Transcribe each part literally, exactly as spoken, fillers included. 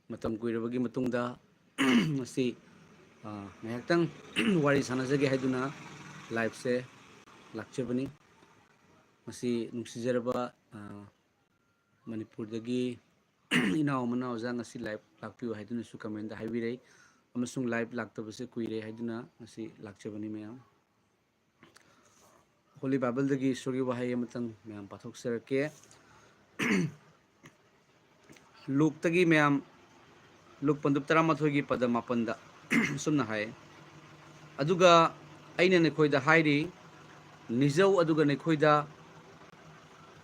ꯃꯇꯝ ꯀꯨꯏꯔꯕꯒꯤ ꯃꯇꯨꯡꯗ ꯉꯁꯤ, ꯑ, ꯉꯥꯏꯍꯥꯛꯇꯪ ꯋꯥꯔꯤ ꯁꯥꯟꯅꯖꯒꯦ ꯍꯥꯏꯗꯨꯅ liveꯁꯦ ꯂꯥꯛꯆꯕꯅꯤ꯫ ꯉꯁꯤ ꯅꯨꯡꯁꯤꯖꯔꯕ, ꯑ, ꯃꯅꯤꯄꯨꯔꯗꯒꯤ ꯏꯅꯥꯎ ꯑꯃꯅ "ꯑꯣꯖꯥ, ꯉꯁꯤ live ꯂꯥꯛꯄꯤꯌꯨ" ꯍꯥꯏꯗꯨꯅꯁꯨ commentꯇ ꯍꯥꯏꯕꯤꯔꯛꯏ, ꯑꯃꯁꯨꯡ live ꯂꯥꯛꯇꯕꯁꯦ ꯀꯨꯏꯔꯦ ꯍꯥꯏꯗꯨꯅ ꯉꯁꯤ ꯂꯥꯛꯆꯕꯅꯤ ꯃꯌꯥꯝ꯫ Holy Bibleꯗꯒꯤ ꯏꯁꯣꯔꯒꯤ ꯋꯥꯍꯩ ꯑꯃꯇꯪ ꯃꯌꯥꯝ ꯄꯥꯊꯣꯛꯆꯔꯛꯀꯦ꯫ ꯂꯨꯛꯇꯒꯤ ꯃꯌꯥꯝ, ꯂꯨꯛ ꯄꯟꯗꯨꯞ ꯇꯔꯥꯃꯥꯊꯣꯏꯒꯤ ꯄꯗ ꯃꯥꯄꯟꯗ ꯑꯁꯨꯝꯅ ꯍꯥꯏ, "ꯑꯗꯨꯒ ꯑꯩꯅ ꯅꯈꯣꯏꯗ ꯍꯥꯏꯔꯤ, ꯅꯤꯖꯧ ꯑꯗꯨꯒ ꯅꯈꯣꯏꯗ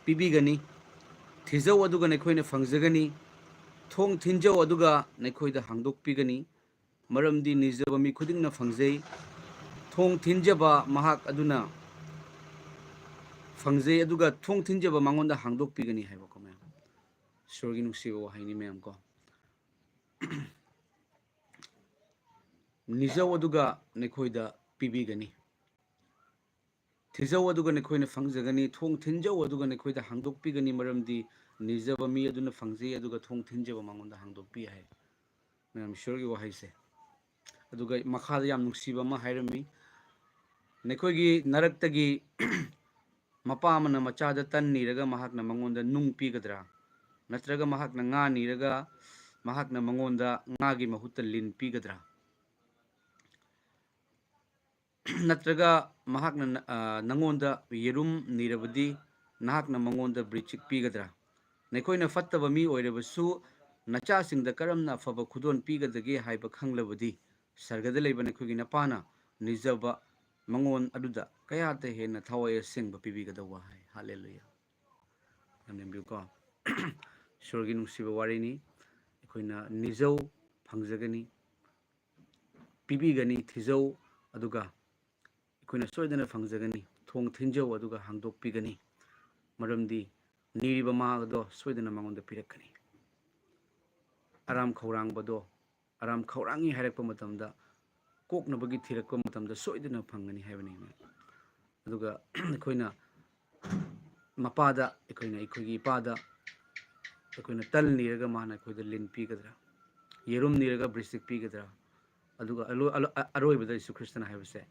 ꯄꯤꯕꯤꯒꯅꯤ, ꯊꯤꯖꯧ ꯑꯗꯨꯒ ꯅꯈꯣꯏꯅ ꯐꯪꯖꯒꯅꯤ, ꯊꯣꯡ ꯊꯤꯟꯖꯧ ꯑꯗꯨꯒ ꯅꯈꯣꯏꯗ ꯍꯥꯡꯗꯣꯛꯄꯤꯒꯅꯤ, ꯃꯔꯝꯗꯤ ꯅꯤꯖꯕ ꯃꯤ ꯈꯨꯗꯤꯡꯅ ꯐꯪꯖꯩ, ꯊꯣꯡ ꯊꯤꯟꯖꯕ ꯃꯍꯥꯛ ꯑꯗꯨꯅ ꯐꯪꯖꯩ, ꯑꯗꯨꯒ ꯊꯣꯡ ꯊꯤꯟꯖꯕ ꯃꯉꯣꯟꯗ ꯍꯥꯡꯗꯣꯛꯄꯤꯒꯅꯤ" ꯍꯥꯏꯕꯀꯣ ꯃꯌꯥꯝ꯫ ꯏꯁꯣꯔꯒꯤ ꯅꯨꯡꯁꯤꯕ ꯋꯥꯍꯩꯅꯤ ꯃꯌꯥꯝ ꯀꯣ꯫ "ꯅꯤꯖꯧ ꯑꯗꯨꯒ ꯅꯈꯣꯏꯗ ꯄꯤꯕꯤꯒꯅꯤ, ꯊꯤꯖꯧ ꯑꯗꯨꯒ ꯅꯈꯣꯏꯅ ꯐꯪꯖꯒꯅꯤ, ꯊꯣꯡ ꯊꯤꯟꯖꯧ ꯑꯗꯨꯒ ꯅꯈꯣꯏꯗ ꯍꯥꯡꯗꯣꯛꯄꯤꯒꯅꯤ, ꯃꯔꯝꯗꯤ ꯅꯤꯖꯕ ꯃꯤ ꯑꯗꯨꯅ ꯐꯪꯖꯩ, ꯑꯗꯨꯒ ꯊꯣꯡ ꯊꯤꯟꯖꯕ ꯃꯉꯣꯟꯗ ꯍꯥꯡꯗꯣꯛꯄꯤ" ꯍꯥꯏ꯫ ꯃꯌꯥꯝ, ꯏꯁꯣꯔꯒꯤ ꯋꯥꯍꯩꯁꯦ꯫ ꯑꯗꯨꯒ ꯃꯈꯥꯗ ꯌꯥꯝ ꯅꯨꯡꯁꯤꯕ ꯑꯃ ꯍꯥꯏꯔꯝꯃꯤ, "ꯅꯈꯣꯏꯒꯤ ꯅꯔꯛꯇꯒꯤ ꯃꯄꯥ ꯑꯃꯅ ꯃꯆꯥꯗ ꯇꯟ ꯅꯤꯔꯒ ꯃꯍꯥꯛꯅ ꯃꯉꯣꯟꯗ ꯅꯨꯡ ꯄꯤꯒꯗ꯭ꯔꯥ? ꯅꯠꯇ꯭ꯔꯒ ꯃꯍꯥꯛꯅ ꯉꯥ ꯅꯤꯔꯒ ꯃꯍꯥꯛꯅ ꯃꯉꯣꯟꯗ ꯉꯥꯒꯤ ꯃꯍꯨꯠꯇ ꯂꯤꯟ ꯄꯤꯒꯗ꯭ꯔꯥ? ꯅꯠꯇ꯭ꯔꯒ ꯃꯍꯥꯛꯅ ꯅ-, ꯑ, ꯅꯉꯣꯟꯗ ꯌꯦꯔꯨꯝ ꯅꯤꯔꯕꯗꯤ ꯅꯍꯥꯛꯅ ꯃꯉꯣꯟꯗ ꯕ꯭ꯔꯤꯆꯤꯛ ꯄꯤꯒꯗ꯭ꯔꯥ? ꯅꯈꯣꯏꯅ ꯐꯠꯇꯕ ꯃꯤ ꯑꯣꯏꯔꯕꯁꯨ ꯅꯆꯥꯁꯤꯡꯗ ꯀꯔꯝꯅ ꯑꯐꯕ ꯈꯨꯗꯣꯜ ꯄꯤꯒꯗꯒꯦ ꯍꯥꯏꯕ ꯈꯪꯂꯕꯗꯤ, ꯁꯔꯒꯗ ꯂꯩꯕ ꯅꯈꯣꯏꯒꯤ ꯅꯄꯥꯅ ꯅꯤꯖꯕ ꯃꯉꯣꯟ ꯑꯗꯨꯗ ꯀꯌꯥꯗ ꯍꯦꯟꯅ ꯊꯋꯥꯏ ꯑꯁꯦꯡꯕ ꯄꯤꯕꯤꯒꯗꯧꯕ" ꯍꯥꯏ꯫ ꯍꯥꯂꯦꯂꯨꯌꯥ꯫ ꯌꯥꯝ ꯌꯦꯡꯕꯤꯌꯨꯀꯣ꯫ ꯏꯁꯣꯔꯒꯤ ꯅꯨꯡꯁꯤꯕ ꯋꯥꯔꯤꯅꯤ꯫ ꯑꯩꯈꯣꯏꯅ ꯅꯤꯖꯧ, ꯐꯪꯖꯒꯅꯤ, ꯄꯤꯕꯤꯒꯅꯤ, ꯊꯤꯖꯧ, ꯑꯗꯨꯒ ꯑꯩꯈꯣꯏꯅ ꯁꯣꯏꯗꯅ ꯐꯪꯖꯒꯅꯤ, ꯊꯣꯡ ꯊꯤꯟꯖꯧ, ꯑꯗꯨꯒ ꯍꯥꯡꯗꯣꯛꯄꯤꯒꯅꯤ, ꯃꯔꯝꯗꯤ ꯅꯤꯔꯤꯕ ꯃꯍꯥꯛ ꯑꯗꯣ ꯁꯣꯏꯗꯅ ꯃꯉꯣꯟꯗ ꯄꯤꯔꯛꯀꯅꯤ꯫ ꯑꯔꯥꯝ ꯈꯧꯔꯥꯡꯕꯗꯣ, ꯑꯔꯥꯝ ꯈꯧꯔꯥꯡꯉꯤ ꯍꯥꯏꯔꯛꯄ ꯃꯇꯝꯗ, ꯀꯣꯛꯅꯕꯒꯤ ꯊꯤꯔꯛꯄ ꯃꯇꯝꯗ ꯁꯣꯏꯗꯅ ꯐꯪꯒꯅꯤ ꯍꯥꯏꯕꯅꯤ꯫ ꯑꯗꯨꯒ ꯑꯩꯈꯣꯏꯅ ꯃꯄꯥꯗ, ꯑꯩꯈꯣꯏꯅ ꯑꯩꯈꯣꯏꯒꯤ ꯏꯄꯥꯗ ꯑꯩꯈꯣꯏꯅ ꯇꯜ ꯅꯤꯔꯒ ꯃꯥꯅ ꯑꯩꯈꯣꯏꯗ ꯂꯤꯟ ꯄꯤꯒꯗ꯭ꯔꯥ? ꯌꯦꯔꯨꯝ ꯅꯤꯔꯒ ꯕ꯭ꯔꯤꯁꯇꯤꯛ ꯄꯤꯒꯗ꯭ꯔꯥ? ꯑꯗꯨꯒ ꯑꯂꯣ-, ꯑꯂꯣ-, ꯑ-, ꯑꯔꯣꯏꯕꯗ ꯌꯤꯁꯨ ꯈ꯭ꯔꯤꯁꯇꯅ ꯍꯥꯏꯕꯁꯦ,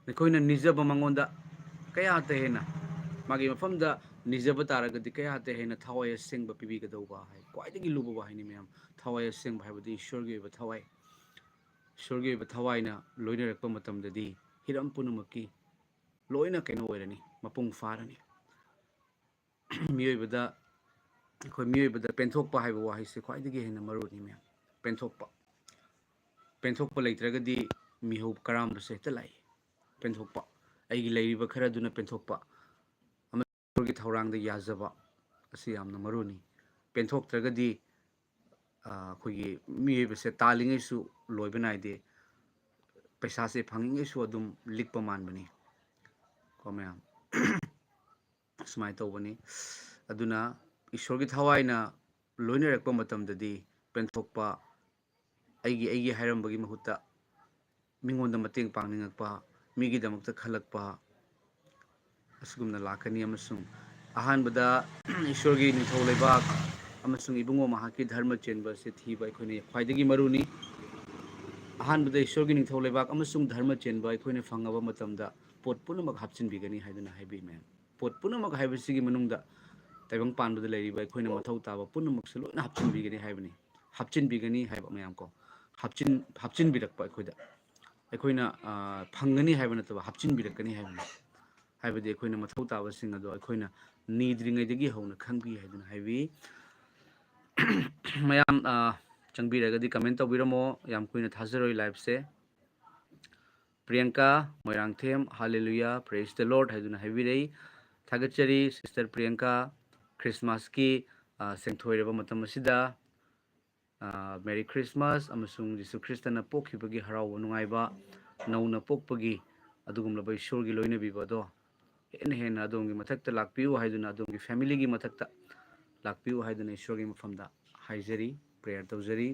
ꯅꯈꯣꯏꯅ ꯅꯤꯖꯕ ꯃꯉꯣꯟꯗ ꯀꯌꯥꯇ ꯍꯦꯟꯅ, ꯃꯥꯒꯤ ꯃꯐꯝꯗ ꯅꯤꯖꯕ ꯇꯥꯔꯒꯗꯤ ꯀꯌꯥꯇ ꯍꯦꯟꯅ ꯊꯋꯥꯏ ꯑꯁꯦꯡꯕ ꯄꯤꯕꯤꯒꯗꯧꯕ ꯍꯥꯏ꯫ ꯈ꯭ꯋꯥꯏꯗꯒꯤ ꯂꯨꯕ ꯋꯥꯍꯩꯅꯤ ꯃꯌꯥꯝ꯫ ꯊꯋꯥꯏ ꯑꯁꯦꯡꯕ ꯍꯥꯏꯕꯗꯤ ꯏꯁꯣꯔꯒꯤ ꯑꯣꯏꯕ ꯊꯋꯥꯏ, ꯏꯁꯣꯔꯒꯤ ꯑꯣꯏꯕ ꯊꯋꯥꯏꯅ ꯂꯣꯏꯅꯔꯛꯄ ꯃꯇꯝꯗꯗꯤ ꯍꯤꯔꯝ ꯄꯨꯝꯅꯃꯛꯀꯤ ꯂꯣꯏꯅ ꯀꯩꯅꯣ ꯑꯣꯏꯔꯅꯤ, ꯃꯄꯨꯡ ꯐꯥꯔꯅꯤ꯫ ꯃꯤꯑꯣꯏꯕꯗ, ꯑꯩꯈꯣꯏ ꯃꯤꯑꯣꯏꯕꯗ ꯄꯦꯟꯊꯣꯛꯄ ꯍꯥꯏꯕ ꯋꯥꯍꯩꯁꯦ ꯈ꯭ꯋꯥꯏꯗꯒꯤ ꯍꯦꯟꯅ ꯃꯔꯨꯅꯤ ꯃꯌꯥꯝ꯫ ꯄꯦꯟꯊꯣꯛꯄ, ꯄꯦꯟꯊꯣꯛꯄ ꯂꯩꯇ꯭ꯔꯒꯗꯤ ꯃꯤꯍꯧ ꯀꯔꯥꯝꯕꯁꯦ ꯍꯦꯛꯇ ꯂꯥꯛꯏ꯫ ꯄꯦꯟꯊꯣꯛꯄ, ꯑꯩꯒꯤ ꯂꯩꯔꯤꯕ ꯈꯔꯗꯨꯅ ꯄꯦꯟꯊꯣꯛꯄ, ꯑꯃꯁꯨꯡ ꯏꯁꯣꯔꯒꯤ ꯊꯧꯔꯥꯡꯗ ꯌꯥꯖꯕ ꯑꯁꯤ ꯌꯥꯝꯅ ꯃꯔꯨꯅꯤ꯫ ꯄꯦꯟꯊꯣꯛꯇ꯭ꯔꯒꯗꯤ, ꯑ, ꯑꯩꯈꯣꯏꯒꯤ ꯃꯤꯑꯣꯏꯕꯁꯦ ꯇꯥꯜꯂꯤꯉꯩꯁꯨ ꯂꯣꯏꯕ ꯅꯥꯏꯗꯦ, ꯄꯩꯁꯥꯁꯦ ꯐꯪꯉꯤꯉꯩꯁꯨ ꯑꯗꯨꯝ ꯂꯤꯛꯄ ꯃꯥꯟꯕꯅꯤ ꯀꯣ ꯃꯌꯥꯝ꯫ ꯁꯨꯃꯥꯏꯅ ꯇꯧꯕꯅꯤ꯫ ꯑꯗꯨꯅ ꯏꯁꯣꯔꯒꯤ ꯊꯋꯥꯏꯅ ꯂꯣꯏꯅꯔꯛꯄ ꯃꯇꯝꯗꯗꯤ ꯄꯦꯟꯊꯣꯛꯄ, ꯑꯩꯒꯤ, ꯑꯩꯒꯤ ꯍꯥꯏꯔꯝꯕꯒꯤ ꯃꯍꯨꯠꯇ ꯃꯤꯉꯣꯟꯗ ꯃꯇꯦꯡ ꯄꯥꯡꯅꯤꯡꯉꯛꯄ, ꯃꯤꯒꯤꯗꯃꯛꯇ ꯈꯜꯂꯛꯄ, ꯑꯁꯤꯒꯨꯝꯅ ꯂꯥꯛꯀꯅꯤ꯫ ꯑꯃꯁꯨꯡ ꯑꯍꯥꯟꯕꯗ ꯏꯁꯣꯔꯒꯤ ꯅꯤꯡꯊꯧ ꯂꯩꯕꯥꯛ ꯑꯃꯁꯨꯡ ꯏꯕꯨꯡꯉꯣ ꯃꯍꯥꯛꯀꯤ ꯙꯔꯃ ꯆꯦꯟꯕ ꯑꯁꯤ ꯊꯤꯕ ꯑꯩꯈꯣꯏꯅ ꯈ꯭ꯋꯥꯏꯗꯒꯤ ꯃꯔꯨꯅꯤ꯫ ꯑꯍꯥꯟꯕꯗ ꯏꯁꯣꯔꯒꯤ ꯅꯤꯡꯊꯧ ꯂꯩꯕꯥꯛ ꯑꯃꯁꯨꯡ ꯙꯔꯃ ꯆꯦꯟꯕ ꯑꯩꯈꯣꯏꯅ ꯐꯪꯉꯕ ꯃꯇꯝꯗ ꯄꯣꯠ ꯄꯨꯝꯅꯃꯛ ꯍꯥꯞꯆꯤꯟꯕꯤꯒꯅꯤ ꯍꯥꯏꯗꯨꯅ ꯍꯥꯏꯕꯤ ꯃꯌꯥꯝ꯫ ꯄꯣꯠ ꯄꯨꯝꯅꯃꯛ ꯍꯥꯏꯕꯁꯤꯒꯤ ꯃꯅꯨꯡꯗ ꯇꯥꯏꯕꯪ ꯄꯥꯟꯕꯗ ꯂꯩꯔꯤꯕ ꯑꯩꯈꯣꯏꯅ ꯃꯊꯧ ꯇꯥꯕ ꯄꯨꯝꯅꯃꯛꯁꯨ ꯂꯣꯏꯅ ꯍꯥꯞꯆꯤꯟꯕꯤꯒꯅꯤ ꯍꯥꯏꯕꯅꯤ꯫ ꯍꯥꯞꯆꯤꯟꯕꯤꯒꯅꯤ ꯍꯥꯏꯕ ꯃꯌꯥꯝ ꯀꯣ꯫ ꯍꯥꯞꯆꯤꯟ-, ꯍꯥꯞꯆꯤꯟꯕꯤꯔꯛꯄ ꯑꯩꯈꯣꯏꯗ꯫ ꯑꯩꯈꯣꯏꯅ, ꯑ, ꯐꯪꯒꯅꯤ ꯍꯥꯏꯕ ꯅꯠꯇꯕ, ꯍꯥꯞꯆꯤꯟꯕꯤꯔꯛꯀꯅꯤ ꯍꯥꯏꯕꯅꯤ꯫ ꯍꯥꯏꯕꯗꯤ ꯑꯩꯈꯣꯏꯅ ꯃꯊꯧ ꯇꯥꯕꯁꯤꯡ ꯑꯗꯣ ꯑꯩꯈꯣꯏꯅ ꯅꯤꯗ꯭ꯔꯤꯉꯩꯗꯒꯤ ꯍꯧꯅ ꯈꯪꯕꯤ ꯍꯥꯏꯗꯨꯅ ꯍꯥꯏꯕꯤ꯫ ꯃꯌꯥꯝ, ꯑ, ꯆꯪꯕꯤꯔꯒꯗꯤ comment ꯇꯧꯕꯤꯔꯝꯃꯣ꯫ ꯌꯥꯝ ꯀꯨꯏꯅ ꯊꯥꯖꯔꯣꯏ liveꯁꯦ꯫ Priyanka Moirangthem, "Hallelujah, praise the Lord" ꯍꯥꯏꯗꯨꯅ ꯍꯥꯏꯕꯤꯔꯛꯏ꯫ ꯊꯥꯒꯠꯆꯔꯤ sister ꯄ꯭ꯔꯤꯌꯥꯡꯀꯥ, ꯈ꯭ꯔꯤꯁꯃꯥꯁꯀꯤ, ꯑ, ꯁꯦꯡꯊꯣꯏꯔꯕ ꯃꯇꯝ ꯑꯁꯤꯗ, ꯑ, Merry Christmas ꯑꯃꯁꯨꯡ ꯖꯤꯁꯨ ꯈ꯭ꯔꯤꯁꯇꯅ ꯄꯣꯛꯈꯤꯕꯒꯤ ꯍꯔꯥꯎꯕ ꯅꯨꯡꯉꯥꯏꯕ, ꯅꯧꯅ ꯄꯣꯛꯄꯒꯤ ꯑꯗꯨꯒꯨꯝꯂꯕ ꯏꯁꯣꯔꯒꯤ ꯂꯣꯏꯅꯕꯤꯕ ꯑꯗꯣ ꯍꯦꯟꯅ ꯍꯦꯟꯅ ꯑꯗꯣꯝꯒꯤ ꯃꯊꯛꯇ ꯂꯥꯛꯄꯤꯌꯨ ꯍꯥꯏꯗꯨꯅ, ꯑꯗꯣꯝꯒꯤ familyꯒꯤ ꯃꯊꯛꯇ ꯂꯥꯛꯄꯤꯌꯨ ꯍꯥꯏꯗꯨꯅ ꯏꯁꯣꯔꯒꯤ ꯃꯐꯝꯗ ꯍꯥꯏꯖꯔꯤ, prayer ꯇꯧꯖꯔꯤ꯫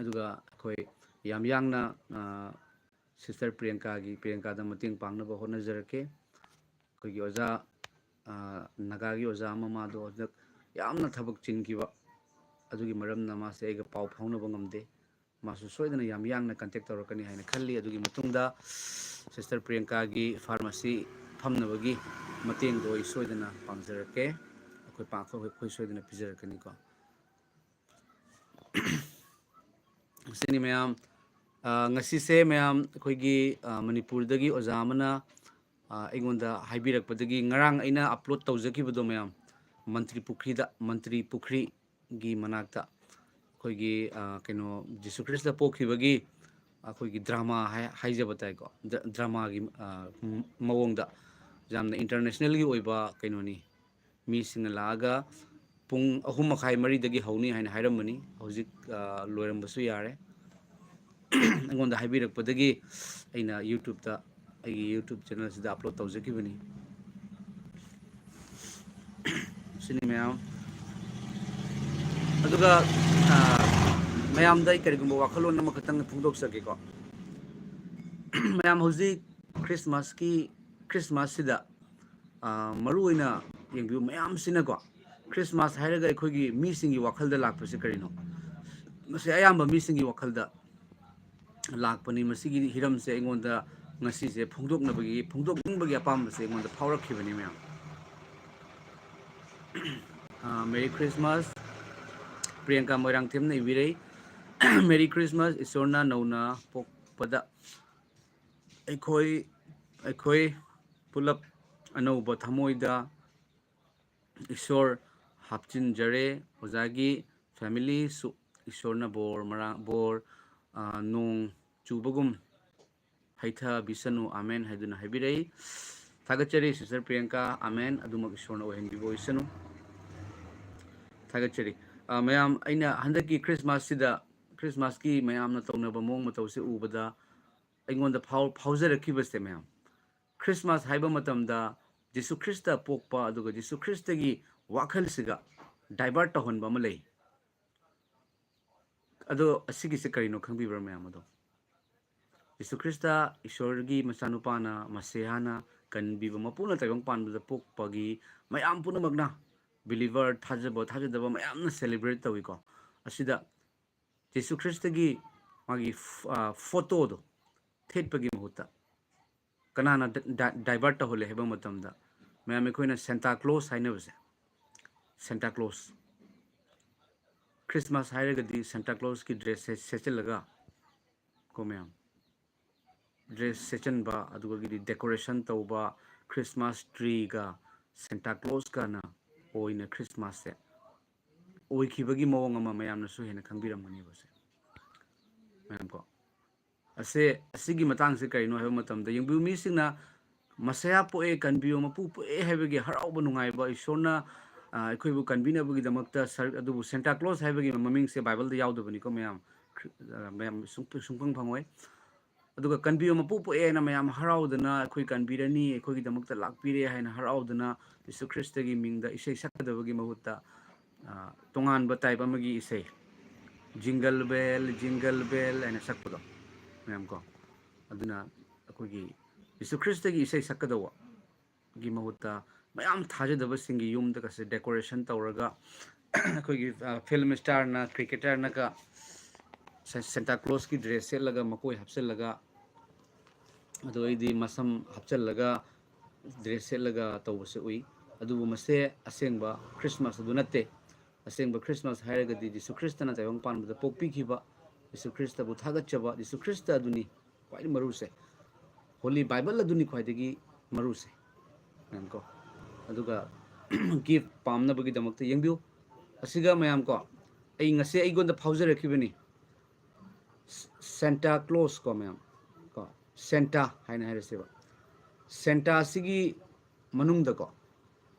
ꯑꯗꯨꯒ ꯑꯩꯈꯣꯏ ꯌꯥꯝ ꯌꯥꯡꯅ, ꯑ, sister ꯄ꯭ꯔꯤꯌꯥꯡꯀꯥꯒꯤ, ꯄ꯭ꯔꯤꯌꯥꯡꯀꯥꯗ ꯃꯇꯦꯡ ꯄꯥꯡꯅꯕ ꯍꯣꯠꯅꯖꯔꯛꯀꯦ꯫ ꯑꯩꯈꯣꯏꯒꯤ ꯑꯣꯖꯥ, ꯑ, ꯅꯥꯒꯥꯒꯤ ꯑꯣꯖꯥ ꯑꯃ, ꯃꯥꯗꯣ ꯍꯟꯗꯛ ꯌꯥꯝꯅ ꯊꯕꯛ ꯆꯤꯟꯈꯤꯕ, ꯑꯗꯨꯒꯤ ꯃꯔꯝꯅ ꯃꯥꯁꯦ ꯑꯩꯒ ꯄꯥꯎ ꯐꯥꯎꯅꯕ ꯉꯝꯗꯦ꯫ ꯃꯥꯁꯨ ꯁꯣꯏꯗꯅ ꯌꯥꯝ ꯌꯥꯡꯅ ꯀꯟꯇꯦꯛ ꯇꯧꯔꯛꯀꯅꯤ ꯍꯥꯏꯅ ꯈꯜꯂꯤ꯫ ꯑꯗꯨꯒꯤ ꯃꯇꯨꯡꯗ ꯁꯤꯁꯇꯔ ꯄ꯭ꯔꯤꯌꯥꯡꯀꯥꯒꯤ ꯐꯥꯔꯃꯥꯁꯤ ꯐꯝꯅꯕꯒꯤ ꯃꯇꯦꯡꯗꯣ ꯑꯩ ꯁꯣꯏꯗꯅ ꯄꯥꯡꯖꯔꯛꯀꯦ꯫ ꯑꯩꯈꯣꯏ ꯄꯥꯡ-, ꯑꯩꯈꯣꯏ ꯁꯣꯏꯗꯅ ꯄꯤꯖꯔꯛꯀꯅꯤꯀꯣ꯫ ꯁꯤꯅꯤ ꯃꯌꯥꯝ꯫ ꯑ, ꯉꯁꯤꯁꯦ ꯃꯌꯥꯝ ꯑꯩꯈꯣꯏꯒꯤ, ꯑ, ꯃꯅꯤꯄꯨꯔꯗꯒꯤ ꯑꯣꯖꯥ ꯑꯃꯅ, ꯑ, ꯑꯩꯉꯣꯟꯗ ꯍꯥꯏꯕꯤꯔꯛꯄꯗꯒꯤ ꯉꯔꯥꯡ ꯑꯩꯅ ꯑꯞꯂꯣꯗ ꯇꯧꯖꯈꯤꯕꯗꯣ ꯃꯌꯥꯝ, ꯃꯟꯇ꯭ꯔꯤ ꯄꯨꯈ꯭ꯔꯤꯗ, ꯃꯟꯇ꯭ꯔꯤ ꯄꯨꯈ꯭ꯔꯤꯒꯤ ꯃꯅꯥꯛꯇ ꯑꯩꯈꯣꯏꯒꯤ, ꯑ, ꯀꯩꯅꯣ, ꯖꯤꯁꯨ ꯈ꯭ꯔꯤꯁꯇ ꯄꯣꯛꯈꯤꯕꯒꯤ ꯑꯩꯈꯣꯏꯒꯤ ꯗ꯭ꯔꯃꯥ ꯍꯥꯏ-, ꯍꯥꯏꯖꯕ ꯇꯥꯏꯀꯣ, ꯗ-, ꯗ꯭ꯔꯃꯥꯒꯤ, ꯑ, ꯃ-, ꯃꯑꯣꯡꯗ ꯌꯥꯝꯅ ꯏꯟꯇꯔꯅꯦꯁꯅꯦꯜꯒꯤ ꯑꯣꯏꯕ ꯀꯩꯅꯣꯅꯤ꯫ ꯃꯤꯁꯤꯡꯅ ꯂꯥꯛꯑꯒ ꯄꯨꯡ ꯑꯍꯨꯝ ꯃꯈꯥꯏ, ꯃꯔꯤꯗꯒꯤ ꯍꯧꯅꯤ ꯍꯥꯏꯅ ꯍꯥꯏꯔꯝꯕꯅꯤ꯫ ꯍꯧꯖꯤꯛ, ꯑ, ꯂꯣꯏꯔꯝꯕꯁꯨ ꯌꯥꯔꯦ꯫ ꯑꯩꯉꯣꯟꯗ ꯍꯥꯏꯕꯤꯔꯛꯄꯗꯒꯤ ꯑꯩꯅ YouTube-ꯇ, ꯑꯩꯒꯤ YouTube ꯆꯦꯅꯦꯜꯁꯤꯗ ꯑꯞꯂꯣꯗ ꯇꯧꯖꯈꯤꯕꯅꯤ꯫ ꯁꯤꯅꯤ ꯃꯌꯥꯝ꯫ ꯑꯗꯨꯒ, ꯑ, ꯃꯌꯥꯝꯗ ꯑꯩ ꯀꯔꯤꯒꯨꯝꯕ ꯋꯥꯈꯜꯂꯣꯟ ꯑꯃꯈꯛꯇꯪ ꯐꯣꯡꯗꯣꯛꯆꯒꯦꯀꯣ꯫ ꯃꯌꯥꯝ ꯍꯧꯖꯤꯛ ꯈ꯭ꯔꯤꯁꯃꯥꯁꯀꯤ, ꯈ꯭ꯔꯤꯁꯃꯥꯁꯁꯤꯗ, ꯑ, ꯃꯔꯨꯑꯣꯏꯅ ꯌꯦꯡꯕꯤꯌꯨ ꯃꯌꯥꯝꯁꯤꯅꯀꯣ, ꯈ꯭ꯔꯤꯁꯃꯥꯁ ꯍꯥꯏꯔꯒ ꯑꯩꯈꯣꯏꯒꯤ ꯃꯤꯁꯤꯡꯒꯤ ꯋꯥꯈꯜꯗ ꯂꯥꯛꯄꯁꯦ ꯀꯔꯤꯅꯣ? ꯃꯁꯤ ꯑꯌꯥꯝꯕ ꯃꯤꯁꯤꯡꯒꯤ ꯋꯥꯈꯜꯗ ꯂꯥꯛꯄꯅꯤ꯫ ꯃꯁꯤꯒꯤ ꯍꯤꯔꯝꯁꯦ ꯑꯩꯉꯣꯟꯗ ꯉꯁꯤꯁꯦ ꯐꯣꯡꯗꯣꯛꯅꯕꯒꯤ, ꯐꯣꯡꯗꯣꯛꯅꯤꯡꯕꯒꯤ ꯑꯄꯥꯝꯕꯁꯦ ꯑꯩꯉꯣꯟꯗ ꯐꯥꯎꯔꯛꯈꯤꯕꯅꯤ ꯃꯌꯥꯝ꯫ ꯑ, Merry Christmas꯫ Priyanka ꯃꯣꯏꯔꯥꯡꯊꯦꯝꯅ ꯏꯕꯤꯔꯛꯏ꯫ Merry Christmas꯫ ꯏꯁꯣꯔꯅ ꯅꯧꯅ ꯄꯣꯛꯄꯗ ꯑꯩꯈꯣꯏ, ꯑꯩꯈꯣꯏ ꯄꯨꯂꯞ ꯑꯅꯧꯕ ꯊꯃꯣꯏꯗ ꯏꯁꯣꯔ ꯍꯥꯞꯆꯤꯟꯖꯔꯦ꯫ ꯑꯣꯖꯥꯒꯤ ꯐꯦꯃꯤꯂꯤꯁꯨ ꯏꯁꯣꯔꯅ ꯕꯣꯔ ꯃꯔꯥ-, ꯕꯣꯔ, ꯑ, ꯅꯣꯡ ꯆꯨꯕꯒꯨꯝ ꯍꯩꯊꯕꯤꯁꯅꯨ, ꯑꯥꯃꯦꯟ ꯍꯥꯏꯗꯨꯅ ꯍꯥꯏꯕꯤꯔꯛꯏ꯫ ꯊꯥꯒꯠꯆꯔꯤ ꯁꯤꯁꯇꯔ ꯄ꯭ꯔꯤꯌꯥꯡꯀꯥ, ꯑꯥꯃꯦꯟ꯫ ꯑꯗꯨꯃꯛ ꯏꯁꯣꯔꯅ ꯑꯣꯏꯍꯟꯕꯤꯕ ꯑꯣꯏꯁꯅꯨ꯫ ꯊꯥꯒꯠꯆꯔꯤ꯫ ꯑ, ꯃꯌꯥꯝ, ꯑꯩꯅ ꯍꯟꯗꯛꯀꯤ ꯈ꯭ꯔꯤꯁꯃꯥꯁꯁꯤꯗ, ꯈ꯭ꯔꯤꯁꯃꯥꯁꯀꯤ ꯃꯌꯥꯝꯅ ꯇꯧꯅꯕ ꯃꯑꯣꯡ ꯃꯇꯧꯁꯦ ꯎꯕꯗ ꯑꯩꯉꯣꯟꯗ ꯐꯥꯎ-, ꯐꯥꯎꯖꯔꯛꯈꯤꯕꯁꯦ ꯃꯌꯥꯝ, ꯈ꯭ꯔꯤꯁꯃꯥꯁ ꯍꯥꯏꯕ ꯃꯇꯝꯗ ꯖꯤꯁꯨ ꯈ꯭ꯔꯤꯁꯇ ꯄꯣꯛꯄ, ꯑꯗꯨꯒ ꯖꯤꯁꯨ ꯈ꯭ꯔꯤꯁꯇꯒꯤ ꯋꯥꯈꯜꯁꯤꯒ divert ꯇꯧꯍꯟꯕ ꯑꯃ ꯂꯩ꯫ ꯑꯗꯣ ꯑꯁꯤꯒꯤꯁꯦ ꯀꯔꯤꯅꯣ ꯈꯪꯕꯤꯕ꯭ꯔꯥ ꯃꯌꯥꯝ? ꯑꯗꯣ ꯖꯤꯁꯨ ꯈ꯭ꯔꯤꯁꯇ, ꯏꯁꯣꯔꯒꯤ ꯃꯆꯥꯅꯨꯄꯥꯅ, ꯃꯁꯤꯍꯥꯅ, ꯀꯟꯕꯤꯕ ꯃꯄꯨꯅ ꯇꯥꯏꯕꯪ ꯄꯥꯟꯕꯗ ꯄꯣꯛꯄꯒꯤ ꯃꯌꯥꯝ ꯄꯨꯝꯅꯃꯛꯅ ꯕꯤꯂꯤꯚꯔ, ꯊꯥꯖꯕ ꯊꯥꯖꯗꯕ ꯃꯌꯥꯝꯅ ꯁꯦꯂꯦꯕ꯭ꯔꯦꯠ ꯇꯧꯏꯀꯣ꯫ ꯑꯁꯤꯗ ꯖꯤꯁꯨ ꯈ꯭ꯔꯤꯁꯇꯒꯤ ꯃꯥꯒꯤ ꯐꯣꯇꯣꯗꯣ ꯊꯦꯠꯄꯒꯤ ꯃꯍꯨꯠꯇ ꯀꯅꯥꯅ ꯗꯥꯏꯚꯔꯠ ꯇꯧꯍꯜꯂꯦ ꯍꯥꯏꯕ ꯃꯇꯝꯗ, ꯃꯌꯥꯝ, ꯑꯩꯈꯣꯏꯅ ꯁꯦꯟꯇꯥ ꯀ꯭ꯂꯣꯁ ꯍꯥꯏꯅꯕꯁꯦ, ꯁꯦꯟꯇꯥ ꯀ꯭ꯂꯣꯁ, ꯈ꯭ꯔꯤꯁꯃꯥꯁ ꯍꯥꯏꯔꯒꯗꯤ ꯁꯦꯟꯇꯥ ꯀ꯭ꯂꯣꯁꯀꯤ ꯗ꯭ꯔꯦꯁꯁꯦ ꯁꯦꯠꯆꯜꯂꯒ ꯀꯣ ꯃꯌꯥꯝ, ꯗ꯭ꯔꯦꯁ ꯁꯦꯠꯆꯟꯕ, ꯑꯗꯨꯒꯤꯗꯤ ꯗꯦꯀꯣꯔꯦꯁꯟ ꯇꯧꯕ, ꯈ꯭ꯔꯤꯁꯃꯥꯁ ꯇ꯭ꯔꯤꯒ ꯁꯦꯟꯇꯥ ꯀ꯭ꯂꯣꯁꯀꯅ ꯑꯣꯏꯅ ꯈ꯭ꯔꯤꯁꯃꯥꯁꯁꯦ ꯑꯣꯏꯈꯤꯕꯒꯤ ꯃꯑꯣꯡ ꯑꯃ ꯃꯌꯥꯝꯅꯁꯨ ꯍꯦꯟꯅ ꯈꯪꯕꯤꯔꯝꯒꯅꯦꯕꯁꯦ꯫ ꯃꯌꯥꯝ ꯀꯣ, ꯑꯁꯦ, ꯑꯁꯤꯒꯤ ꯃꯇꯥꯡꯁꯦ ꯀꯔꯤꯅꯣ ꯍꯥꯏꯕ ꯃꯇꯝꯗ, ꯌꯦꯡꯕꯤꯌꯨ, ꯃꯤꯁꯤꯡꯅ ꯃꯁꯌꯥ ꯄꯣꯛꯑꯦ, ꯀꯟꯕꯤꯌꯨ, ꯃꯄꯨ ꯄꯣꯛꯑꯦ ꯍꯥꯏꯕꯒꯤ ꯍꯔꯥꯎꯕ ꯅꯨꯡꯉꯥꯏꯕ, ꯏꯁꯣꯔꯅ, ꯑ, ꯑꯩꯈꯣꯏꯕꯨ ꯀꯟꯕꯤꯅꯕꯒꯤꯗꯃꯛꯇ ꯁꯔꯨꯛ, ꯑꯗꯨꯕꯨ ꯁꯦꯟꯇꯥ ꯀ꯭ꯂꯣꯁ ꯍꯥꯏꯕꯒꯤ ꯃꯃꯤꯡꯁꯦ ꯕꯥꯏꯕꯜꯗ ꯌꯥꯎꯗꯕꯅꯤꯀꯣ ꯃꯌꯥꯝ꯫ ꯈ꯭ꯔꯤ-, ꯑ, ꯃꯌꯥꯝ ꯁꯨꯡ-, ꯁꯨꯡꯐꯪ ꯐꯪꯉꯣꯏ꯫ ꯑꯗꯨꯒ ꯀꯟꯕꯤꯌꯨ, ꯃꯄꯨ ꯄꯣꯛꯑꯦ ꯍꯥꯏꯅ ꯃꯌꯥꯝ ꯍꯔꯥꯎꯗꯅ, ꯑꯩꯈꯣꯏ ꯀꯟꯕꯤꯔꯅꯤ, ꯑꯩꯈꯣꯏꯒꯤꯗꯃꯛꯇ ꯂꯥꯛꯄꯤꯔꯦ ꯍꯥꯏꯅ ꯍꯔꯥꯎꯗꯅ ꯖꯤꯁꯨ ꯈ꯭ꯔꯤꯁꯇꯒꯤ ꯃꯤꯡꯗ ꯏꯁꯩ ꯁꯛꯀꯗꯕꯒꯤ ꯃꯍꯨꯠꯇ, ꯑ, ꯇꯣꯉꯥꯟꯕ ꯇꯥꯏꯞ ꯑꯃꯒꯤ ꯏꯁꯩ, ꯖꯤꯡꯒꯜ ꯕꯦꯜ, ꯖꯤꯡꯒꯜ ꯕꯦꯜ ꯍꯥꯏꯅ ꯁꯛꯄꯗꯣ ꯃꯌꯥꯝ ꯀꯣ꯫ ꯑꯗꯨꯅ ꯑꯩꯈꯣꯏꯒꯤ ꯖꯤꯁꯨ ꯈ꯭ꯔꯤꯁꯇꯒꯤ ꯏꯁꯩ ꯁꯛꯀꯗꯧꯕ ꯒꯤ ꯃꯍꯨꯠꯇ ꯃꯌꯥꯝ ꯊꯥꯖꯗꯕꯁꯤꯡꯒꯤ ꯌꯨꯝꯗꯒꯁꯦ ꯗꯦꯀꯣꯔꯦꯁꯟ ꯇꯧꯔꯒ, ꯑꯩꯈꯣꯏꯒꯤ, ꯑ, ꯐꯤꯜꯝ ꯁ꯭ꯇꯥꯔꯅ, ꯀ꯭ꯔꯤꯀꯦꯇꯔꯅꯒ ꯁꯦ-, ꯁꯦꯟꯇꯥ ꯀ꯭ꯂꯣꯁꯀꯤ ꯗ꯭ꯔꯦꯁ ꯁꯦꯠꯂꯒ, ꯃꯀꯣꯏ ꯍꯥꯞꯆꯤꯜꯂꯒ, ꯑꯗꯨ ꯑꯩꯗꯤ ꯃꯁꯝ ꯍꯥꯞꯆꯤꯜꯂꯒ, ꯗ꯭ꯔꯦꯁ ꯁꯦꯠꯂꯒ ꯇꯧꯕꯁꯦ ꯎꯏ꯫ ꯑꯗꯨꯕꯨ ꯃꯁꯦ ꯑꯁꯦꯡꯕ ꯈ꯭ꯔꯤꯁꯃꯥꯁ ꯑꯗꯨ ꯅꯠꯇꯦ꯫ ꯑꯁꯦꯡꯕ ꯈ꯭ꯔꯤꯁꯃꯥꯁ ꯍꯥꯏꯔꯒꯗꯤ ꯖꯤꯁꯨ ꯈ꯭ꯔꯤꯁꯇꯅ ꯇꯥꯏꯕꯪ ꯄꯥꯟꯕꯗ ꯄꯣꯛꯄꯤꯈꯤꯕ, ꯖꯤꯁꯨ ꯈ꯭ꯔꯤꯁꯇꯕꯨ ꯊꯥꯒꯠꯆꯕ, ꯖꯤꯁꯨ ꯈ꯭ꯔꯤꯁꯇ ꯑꯗꯨꯅꯤ ꯈ꯭ꯋꯥꯏꯗꯒꯤ ꯃꯔꯨꯁꯦ꯫ ꯍꯣꯂꯤ ꯕꯥꯏꯕꯜ ꯑꯗꯨꯅꯤ ꯈ꯭ꯋꯥꯏꯗꯒꯤ ꯃꯔꯨꯁꯦ꯫ ꯃꯌꯥꯝ ꯀꯣ꯫ ꯑꯗꯨꯒ ꯒꯤꯐ ꯄꯥꯝꯅꯕꯒꯤꯗꯃꯛꯇ ꯌꯦꯡꯕꯤꯌꯨ꯫ ꯑꯁꯤꯒ ꯃꯌꯥꯝ ꯀꯣ, ꯑꯩ ꯉꯁꯤ ꯑꯩꯉꯣꯟꯗ ꯐꯥꯎꯖꯔꯛꯈꯤꯕꯅꯤ꯫ ꯁ-, ꯁꯦꯟꯇꯥ ꯀ꯭ꯂꯣꯁ ꯀꯣ ꯃꯌꯥꯝ ꯀꯣ, ꯁꯦꯟꯇꯥ ꯍꯥꯏꯅ ꯍꯥꯏꯔꯁꯦꯕ꯫ ꯁꯦꯟꯇꯥꯁꯤꯒꯤ ꯃꯅꯨꯡꯗꯀꯣ,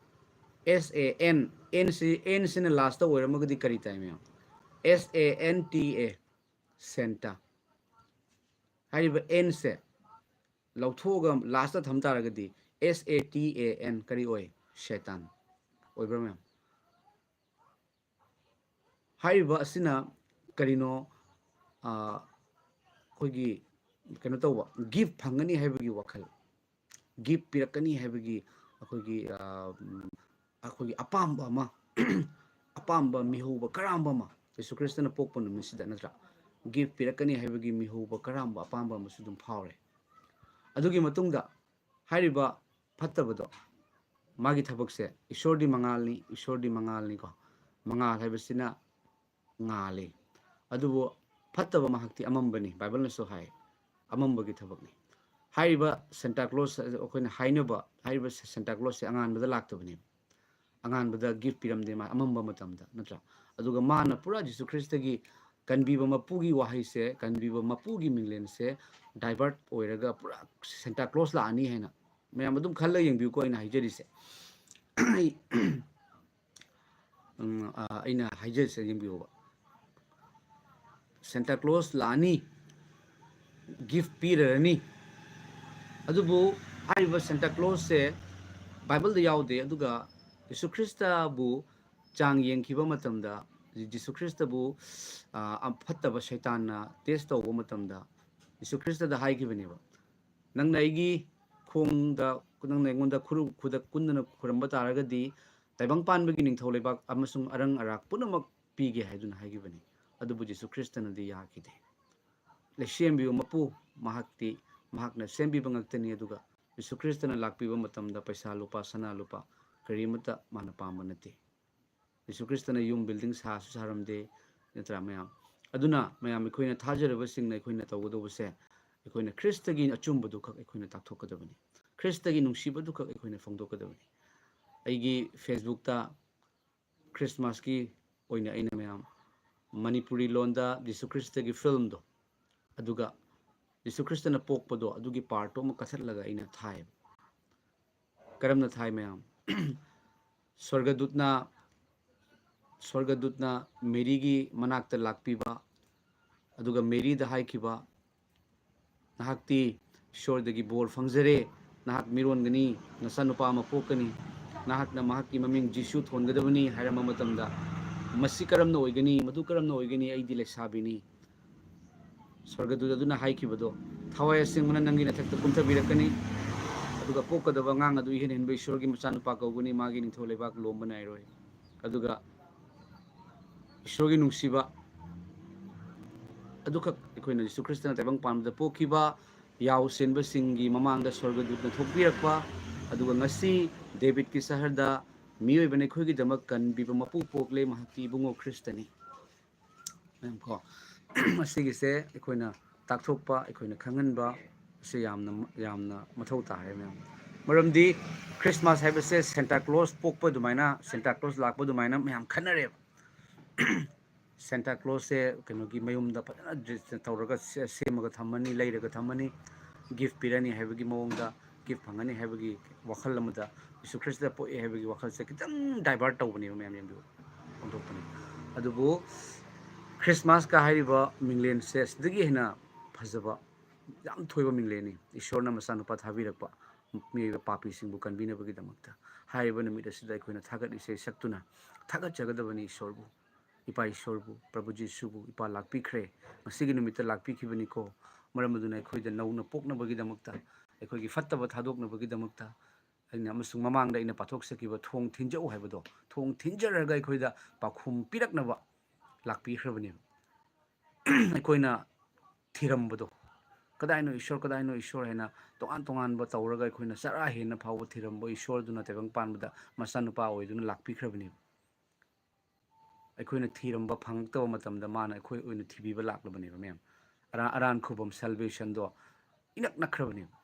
ꯑꯦꯁ ꯑꯦ ꯑꯦꯟ, ꯑꯦꯟꯁꯤ, ꯑꯦꯟꯁꯤꯅ ꯂꯥꯁꯇ ꯑꯣꯏꯔꯝꯃꯒꯗꯤ ꯀꯔꯤ ꯇꯥꯏ ꯃꯌꯥꯝ? ꯑꯦꯁ ꯑꯦ ꯑꯦꯟ ꯇꯤ ꯑꯦ, ꯁꯦꯟꯇꯥ꯫ ꯍꯥꯏꯔꯤꯕ ꯑꯦꯟꯁꯦ ꯂꯧꯊꯣꯛꯑꯒ ꯂꯥꯁꯇ ꯊꯝ ꯇꯥꯔꯒꯗꯤ, ꯑꯦꯁ ꯑꯦ ꯇꯤ ꯑꯦ ꯑꯦꯟ ꯀꯔꯤ ꯑꯣꯏ? ꯁꯦꯇꯥꯟ ꯑꯣꯏꯕ꯭ꯔꯥ ꯃꯌꯥꯝ? ꯍꯥꯏꯔꯤꯕ ꯑꯁꯤꯅ ꯀꯔꯤꯅꯣ? ꯑ, ꯑꯩꯈꯣꯏꯒꯤ ꯀꯩꯅꯣ ꯇꯧꯕ, ꯒꯤꯐ ꯐꯪꯒꯅꯤ ꯍꯥꯏꯕꯒꯤ ꯋꯥꯈꯜ, ꯒꯤꯐ ꯄꯤꯔꯛꯀꯅꯤ ꯍꯥꯏꯕꯒꯤ ꯑꯩꯈꯣꯏꯒꯤ, ꯑ, ꯎꯝ, ꯑꯩꯈꯣꯏꯒꯤ ꯑꯄꯥꯝꯕ ꯑꯃ, ꯑꯄꯥꯝꯕ ꯃꯤꯍꯧꯕ ꯀꯔꯥꯝꯕ ꯑꯃ, ꯌꯦꯁꯨ ꯈ꯭ꯔꯤꯁꯇꯅ ꯄꯣꯛꯄ ꯅꯨꯃꯤꯠꯁꯤꯗ, ꯅꯠꯇ꯭ꯔꯥ, ꯒꯤꯐ ꯄꯤꯔꯛꯀꯅꯤ ꯍꯥꯏꯕꯒꯤ ꯃꯤꯍꯧꯕ ꯀꯔꯥꯝꯕ ꯑꯄꯥꯝꯕ ꯑꯃꯁꯨ ꯑꯗꯨꯝ ꯐꯥꯎꯔꯦ꯫ ꯑꯗꯨꯒꯤ ꯃꯇꯨꯡꯗ ꯍꯥꯏꯔꯤꯕ ꯐꯠꯇꯕꯗꯣ, ꯃꯥꯒꯤ ꯊꯕꯛꯁꯦ, ꯏꯁꯣꯔꯗꯤ ꯃꯉꯥꯜꯅꯤ, ꯏꯁꯣꯔꯗꯤ ꯃꯉꯥꯜꯅꯤꯀꯣ, ꯃꯉꯥꯜ ꯍꯥꯏꯕꯁꯤꯅ ꯉꯥꯜꯂꯤ꯫ ꯑꯗꯨꯕꯨ ꯐꯠꯇꯕ ꯃꯍꯥꯛꯇꯤ ꯑꯃꯝꯕꯅꯤ, ꯕꯥꯏꯕꯜꯅꯁꯨ ꯍꯥꯏ, ꯑꯃꯝꯕꯒꯤ ꯊꯕꯛꯅꯤ꯫ ꯍꯥꯏꯔꯤꯕ ꯁꯦꯟꯇꯥ ꯀ꯭ꯂꯣꯁ ꯑꯩꯈꯣꯏꯅ ꯍꯥꯏꯅꯕ, ꯍꯥꯏꯔꯤꯕ ꯁꯦꯟꯇꯥ ꯀ꯭ꯂꯣꯁꯁꯦ ꯑꯉꯥꯟꯕꯗ ꯂꯥꯛꯇꯕꯅꯦꯕ, ꯑꯉꯥꯟꯕꯗ ꯒꯤꯐ ꯄꯤꯔꯝꯗꯦ ꯃꯥ, ꯑꯃꯝꯕ ꯃꯇꯝꯗ, ꯅꯠꯇ꯭ꯔꯥ? ꯑꯗꯨꯒ ꯃꯥꯅ ꯄꯨꯔꯥ ꯖꯤꯁꯨ ꯈ꯭ꯔꯤꯁꯇꯒꯤ ꯀꯟꯕꯤꯕ ꯃꯄꯨꯒꯤ ꯋꯥꯍꯩꯁꯦ, ꯀꯟꯕꯤꯕ ꯃꯄꯨꯒꯤ ꯃꯤꯡꯂꯦꯟꯁꯦ ꯗꯥꯏꯚꯔꯠ ꯑꯣꯏꯔꯒ ꯄꯨꯔꯥ ꯁꯦꯟꯇꯥ ꯀ꯭ꯂꯣꯁ ꯂꯥꯛꯑꯅꯤ ꯍꯥꯏꯅ꯫ ꯃꯌꯥꯝ ꯑꯗꯨꯝ ꯈꯜꯂꯒ ꯌꯦꯡꯕꯤꯌꯨꯀꯣ ꯑꯩꯅ ꯍꯥꯏꯖꯔꯤꯁꯦ꯫ ꯑꯩ, ꯎꯝ, ꯑ, ꯑꯩꯅ ꯍꯥꯏꯖꯔꯤꯁꯦ ꯌꯦꯡꯕꯤꯌꯣꯕ꯫ ꯁꯦꯟꯇꯥ ꯀ꯭ꯂꯣꯁ ꯂꯥꯛꯑꯅꯤ, ꯒꯤꯐ ꯄꯤꯔꯔꯅꯤ꯫ ꯑꯗꯨꯕꯨ ꯍꯥꯏꯔꯤꯕ ꯁꯦꯟꯇꯥ ꯀ꯭ꯂꯣꯁꯁꯦ ꯕꯥꯏꯕꯜꯗ ꯌꯥꯎꯗꯦ, ꯑꯗꯨꯒ ꯌꯦꯁꯨ ꯈ꯭ꯔꯤꯁꯇꯕꯨ ꯆꯥꯡ ꯌꯦꯡꯈꯤꯕ ꯃꯇꯝꯗ, ꯖꯤꯁꯨ ꯈ꯭ꯔꯤꯁꯇꯕꯨ, ꯑ, ꯐꯠꯇꯕ ꯁꯩꯇꯥꯟꯅ ꯇꯦꯁ ꯇꯧꯕ ꯃꯇꯝꯗ, ꯌꯦꯁꯨ ꯈ꯭ꯔꯤꯁꯇꯗ ꯍꯥꯏꯈꯤꯕꯅꯦꯕ, "ꯅꯪꯅ ꯑꯩꯒꯤ ꯈꯣꯡꯗ, ꯅꯪꯅ ꯑꯩꯉꯣꯟꯗ ꯈꯨꯔꯨ-, ꯈꯨꯗꯛ ꯀꯨꯟꯗꯅ ꯈꯨꯔꯝꯕ ꯇꯥꯔꯒꯗꯤ, ꯇꯥꯏꯕꯪ ꯄꯥꯟꯕꯒꯤ ꯅꯤꯡꯊꯧ ꯂꯩꯕꯥꯛ ꯑꯃꯁꯨꯡ ꯑꯔꯪ ꯑꯔꯥꯛ ꯄꯨꯝꯅꯃꯛ ꯄꯤꯒꯦ" ꯍꯥꯏꯗꯨꯅ ꯍꯥꯏꯈꯤꯕꯅꯤ꯫ ꯑꯗꯨꯕꯨ ꯖꯤꯁꯨ ꯈ꯭ꯔꯤꯁꯇꯅꯗꯤ ꯌꯥꯈꯤꯗꯦ꯫ ꯂꯩꯁꯦꯝꯕꯤꯕ ꯃꯄꯨ, ꯃꯍꯥꯛꯇꯤ, ꯃꯍꯥꯛꯅ ꯁꯦꯝꯕꯤꯕ ꯉꯥꯛꯇꯅꯤ꯫ ꯑꯗꯨꯒ ꯖꯤꯁꯨ ꯈ꯭ꯔꯤꯁꯇꯅ ꯂꯥꯛꯄꯤꯕ ꯃꯇꯝꯗ ꯄꯩꯁꯥ ꯂꯨꯄꯥ, ꯁꯅꯥ ꯂꯨꯄꯥ ꯀꯔꯤꯃꯠꯇ ꯃꯥꯅ ꯄꯥꯝꯕ ꯅꯠꯇꯦ꯫ ꯖꯤꯁꯨ ꯈ꯭ꯔꯤꯁꯇꯅ ꯌꯨꯝ ꯕꯤꯜꯗꯤꯡ ꯁꯥꯁꯨ ꯁꯥꯔꯝꯗꯦ, ꯅꯠꯇ꯭ꯔꯥ ꯃꯌꯥꯝ? ꯑꯗꯨꯅ ꯃꯌꯥꯝ, ꯑꯩꯈꯣꯏꯅ ꯊꯥꯖꯔꯕꯁꯤꯡꯅ ꯑꯩꯈꯣꯏꯅ ꯇꯧꯒꯗꯧꯕꯁꯦ, ꯑꯩꯈꯣꯏꯅ ꯈ꯭ꯔꯤꯁꯇꯒꯤ ꯑꯆꯨꯝꯕꯗꯨꯈꯛ ꯑꯩꯈꯣꯏꯅ ꯇꯥꯛꯊꯣꯛꯀꯗꯕꯅꯤ, ꯈ꯭ꯔꯤꯁꯇꯒꯤ ꯅꯨꯡꯁꯤꯕꯗꯨꯈꯛ ꯑꯩꯈꯣꯏꯅ ꯐꯣꯡꯗꯣꯛꯀꯗꯕꯅꯤ꯫ ꯑꯩꯒꯤ ꯐꯦꯁꯕꯨꯛꯇ ꯈ꯭ꯔꯤꯁꯃꯥꯁꯀꯤ ꯑꯣꯏꯅ ꯑꯩꯅ ꯃꯌꯥꯝ ꯃꯅꯤꯄꯨꯔꯤ ꯂꯣꯟꯗ ꯖꯤꯁꯨ ꯈ꯭ꯔꯤꯁꯇꯒꯤ ꯐꯤꯂꯝꯗꯣ, ꯑꯗꯨꯒ ꯖꯤꯁꯨ ꯈ꯭ꯔꯤꯁꯇꯅ ꯄꯣꯛꯄꯗꯣ, ꯑꯗꯨꯒꯤ ꯄꯥꯔꯠꯇꯣ ꯑꯃ ꯀꯛꯊꯠꯂꯒ ꯑꯩꯅ ꯊꯥꯏꯌꯦꯕ꯫ ꯀꯔꯝꯅ ꯊꯥꯏ ꯃꯌꯥꯝ? ꯁ꯭ꯋꯔꯒꯗꯨꯠꯅ, ꯁ꯭ꯋꯔꯒꯗꯨꯠꯅ ꯃꯦꯔꯤꯒꯤ ꯃꯅꯥꯛꯇ ꯂꯥꯛꯄꯤꯕ, ꯑꯗꯨꯒ ꯃꯦꯔꯤꯗ ꯍꯥꯏꯈꯤꯕ, "ꯅꯍꯥꯛꯇꯤ ꯏꯁꯣꯔꯗꯒꯤ ꯕꯣꯔ ꯐꯪꯖꯔꯦ, ꯅꯍꯥꯛ ꯃꯤꯔꯣꯟꯒꯅꯤ, ꯅꯆꯥꯅꯨꯄꯥ ꯑꯃ ꯄꯣꯛꯀꯅꯤ, ꯅꯍꯥꯛꯅ ꯃꯍꯥꯛꯀꯤ ꯃꯃꯤꯡ ꯖꯤꯁꯨ ꯊꯣꯟꯒꯗꯕꯅꯤ" ꯍꯥꯏꯔꯝꯕ ꯃꯇꯝꯗ, "ꯃꯁꯤ ꯀꯔꯝꯅ ꯑꯣꯏꯒꯅꯤ? ꯃꯗꯨ ꯀꯔꯝꯅ ꯑꯣꯏꯒꯅꯤ? ꯑꯩꯗꯤ ꯂꯩꯁꯥꯕꯤꯅꯤ"? ꯁ꯭ꯋꯔꯒꯗꯨꯠ ꯑꯗꯨꯅ ꯍꯥꯏꯈꯤꯕꯗꯣ, "ꯊꯋꯥꯏ ꯑꯁꯦꯡꯕꯅ ꯅꯪꯒꯤ ꯅꯊꯛꯇ ꯀꯨꯝꯊꯕꯤꯔꯛꯀꯅꯤ, ꯑꯗꯨꯒ ꯄꯣꯛꯀꯗꯕ ꯑꯉꯥꯡ ꯑꯗꯨ ꯏꯍꯦꯟ ꯍꯦꯟꯕ ꯏꯁꯣꯔꯒꯤ ꯃꯆꯥꯅꯨꯄꯥ ꯀꯧꯒꯅꯤ, ꯃꯥꯒꯤ ꯅꯤꯡꯊꯧ ꯂꯩꯕꯥꯛ ꯂꯣꯝꯕ ꯅꯥꯏꯔꯣꯏ꯫ ꯑꯗꯨꯒ ꯏꯁꯣꯔꯒꯤ ꯅꯨꯡꯁꯤꯕ ꯑꯗꯨꯈꯛ ꯑꯩꯈꯣꯏꯅ ꯖꯤꯁꯨ ꯈ꯭ꯔꯤꯁꯇꯅ ꯇꯥꯏꯕꯪ ꯄꯥꯟꯕꯗ ꯄꯣꯛꯈꯤꯕ ꯌꯥꯎ ꯆꯦꯟꯕꯁꯤꯡꯒꯤ ꯃꯃꯥꯡꯗ ꯁ꯭ꯋꯔꯒꯗꯨꯠꯅ ꯊꯣꯛꯄꯤꯔꯛꯄ, ꯑꯗꯨꯒ ꯉꯁꯤ ꯗꯦꯕꯤꯠꯀꯤ ꯁꯍꯔꯗ ꯃꯤꯑꯣꯏꯕꯅ ꯑꯩꯈꯣꯏꯒꯤꯗꯃꯛ ꯀꯟꯕꯤꯕ ꯃꯄꯨ ꯄꯣꯛꯂꯦ, ꯃꯍꯥꯛꯇꯤ ꯏꯕꯨꯡꯉꯣ ꯈ꯭ꯔꯤꯁꯇꯅꯤ꯫ ꯃꯌꯥꯝ ꯀꯣ, ꯑꯁꯤꯒꯤꯁꯦ ꯑꯩꯈꯣꯏꯅ ꯇꯥꯛꯊꯣꯛꯄ, ꯑꯩꯈꯣꯏꯅ ꯈꯪꯍꯟꯕ, ꯑꯁꯤ ꯌꯥꯝꯅ, ꯌꯥꯝꯅ ꯃꯊꯧ ꯇꯥꯔꯦ ꯃꯌꯥꯝ꯫ ꯃꯔꯝꯗꯤ ꯈ꯭ꯔꯤꯁꯃꯥꯁ ꯍꯥꯏꯕꯁꯦ ꯁꯦꯟꯇꯥ ꯀ꯭ꯂꯣꯁ ꯄꯣꯛꯄ ꯑꯗꯨꯃꯥꯏꯅ, ꯁꯦꯟꯇꯥ ꯀ꯭ꯂꯣꯁ ꯂꯥꯛꯄ ꯑꯗꯨꯃꯥꯏꯅ ꯃꯌꯥꯝ ꯈꯟꯅꯔꯦꯕ꯫ ꯁꯦꯟꯇꯥ ꯀ꯭ꯂꯣꯁꯁꯦ ꯀꯩꯅꯣꯒꯤ ꯃꯌꯨꯝꯗ ꯐꯖꯅ ꯗ꯭ꯔꯦꯁ ꯇꯧꯔꯒ ꯁꯦ-, ꯁꯦꯝꯃꯒ ꯊꯝꯃꯅꯤ, ꯂꯩꯔꯒ ꯊꯝꯃꯅꯤ, ꯒꯤꯐ ꯄꯤꯔꯅꯤ ꯍꯥꯏꯕꯒꯤ ꯃꯑꯣꯡꯗ, ꯒꯤꯐ ꯐꯪꯒꯅꯤ ꯍꯥꯏꯕꯒꯤ ꯋꯥꯈꯜ ꯑꯃꯗ, ꯖꯤꯁꯨ ꯈ꯭ꯔꯤꯁꯇ ꯄꯣꯛꯑꯦ ꯍꯥꯏꯕꯒꯤ ꯋꯥꯈꯜꯁꯦ ꯈꯤꯇꯪ ꯗꯥꯏꯚꯔꯠ ꯇꯧꯕꯅꯦꯕ ꯃꯌꯥꯝ ꯌꯦꯡꯕꯤꯌꯨ, ꯑꯣꯟꯊꯣꯛꯄꯅꯤ꯫ ꯑꯗꯨꯕꯨ ꯈ꯭ꯔꯤꯁꯃꯥꯁꯀ ꯍꯥꯏꯔꯤꯕ ꯃꯤꯡꯂꯦꯟꯁꯦ ꯁꯤꯗꯒꯤ ꯍꯦꯟꯅ ꯐꯖꯕ, ꯌꯥꯝ ꯊꯣꯏꯕ ꯃꯤꯡꯂꯦꯟꯅꯤ꯫ ꯏꯁꯣꯔꯅ ꯃꯆꯥꯅꯨꯄꯥ ꯊꯥꯕꯤꯔꯛꯄ, ꯃꯤꯑꯣꯏꯕ ꯄꯥꯄꯤꯁꯤꯡꯕꯨ ꯀꯟꯕꯤꯅꯕꯒꯤꯗꯃꯛꯇ꯫ ꯍꯥꯏꯔꯤꯕ ꯅꯨꯃꯤꯠ ꯑꯁꯤꯗ ꯑꯩꯈꯣꯏꯅ ꯊꯥꯒꯠ ꯏꯁꯩ ꯁꯛꯇꯨꯅ ꯊꯥꯒꯠꯆꯒꯗꯕꯅꯤ ꯏꯁꯣꯔꯕꯨ, ꯏꯄꯥ ꯏꯁꯣꯔꯕꯨ, ꯄ꯭ꯔꯚꯨ ꯖꯤꯁꯨꯕꯨ, ꯏꯄꯥ ꯂꯥꯛꯄꯤꯈ꯭ꯔꯦ, ꯉꯁꯤꯒꯤ ꯅꯨꯃꯤꯠꯇ ꯂꯥꯛꯄꯤꯈꯤꯕꯅꯤꯀꯣ꯫ ꯃꯔꯝ ꯑꯗꯨꯅ ꯑꯩꯈꯣꯏꯗ ꯅꯧꯅ ꯄꯣꯛꯅꯕꯒꯤꯗꯃꯛꯇ, ꯑꯩꯈꯣꯏꯒꯤ ꯐꯠꯇꯕ ꯊꯥꯗꯣꯛꯅꯕꯒꯤꯗꯃꯛꯇ ꯑꯩꯅ ꯑꯃꯁꯨꯡ ꯃꯃꯥꯡꯗ ꯑꯩꯅ ꯄꯥꯊꯣꯛꯆꯈꯤꯕ ꯊꯣꯡ ꯊꯤꯟꯖꯧ ꯍꯥꯏꯕꯗꯣ, ꯊꯣꯡ ꯊꯤꯟꯖꯔꯒ ꯑꯩꯈꯣꯏꯗ ꯄꯥꯎꯈꯨꯝ ꯄꯤꯔꯛꯅꯕ ꯂꯥꯛꯄꯤꯈ꯭ꯔꯕꯅꯦꯕ꯫ ꯑꯩꯈꯣꯏꯅ ꯊꯤꯔꯝꯕꯗꯣ, "ꯀꯗꯥꯏꯅꯣ ꯏꯁꯣꯔ, ꯀꯗꯥꯏꯅꯣ ꯏꯁꯣꯔ?" ꯍꯥꯏꯅ ꯇꯣꯉꯥꯟ ꯇꯣꯉꯥꯟꯕ ꯇꯧꯔꯒ ꯑꯩꯈꯣꯏꯅ ꯆꯔꯥ ꯍꯦꯟꯅ ꯐꯥꯎꯕ ꯊꯤꯔꯝꯕ ꯏꯁꯣꯔꯗꯨꯅ ꯇꯥꯏꯕꯪ ꯄꯥꯟꯕꯗ ꯃꯆꯥꯅꯨꯄꯥ ꯑꯣꯏꯗꯨꯅ ꯂꯥꯛꯄꯤꯈ꯭ꯔꯕꯅꯦꯕ꯫ ꯑꯩꯈꯣꯏꯅ ꯊꯤꯔꯝꯕ ꯐꯪꯉꯛꯇꯕ ꯃꯇꯝꯗ ꯃꯥꯅ ꯑꯩꯈꯣꯏ ꯑꯣꯏꯅ ꯊꯤꯕꯤꯕ ꯂꯥꯛꯂꯕꯅꯦꯕ ꯃꯌꯥꯝ꯫ ꯑꯔꯥ-, ꯑꯔꯥꯟ ꯈꯨꯕꯝ, ꯁꯦꯜꯕꯦꯁꯟꯗꯣ ꯏꯅꯛ ꯅꯛꯈ꯭ꯔꯕꯅꯦꯕ꯫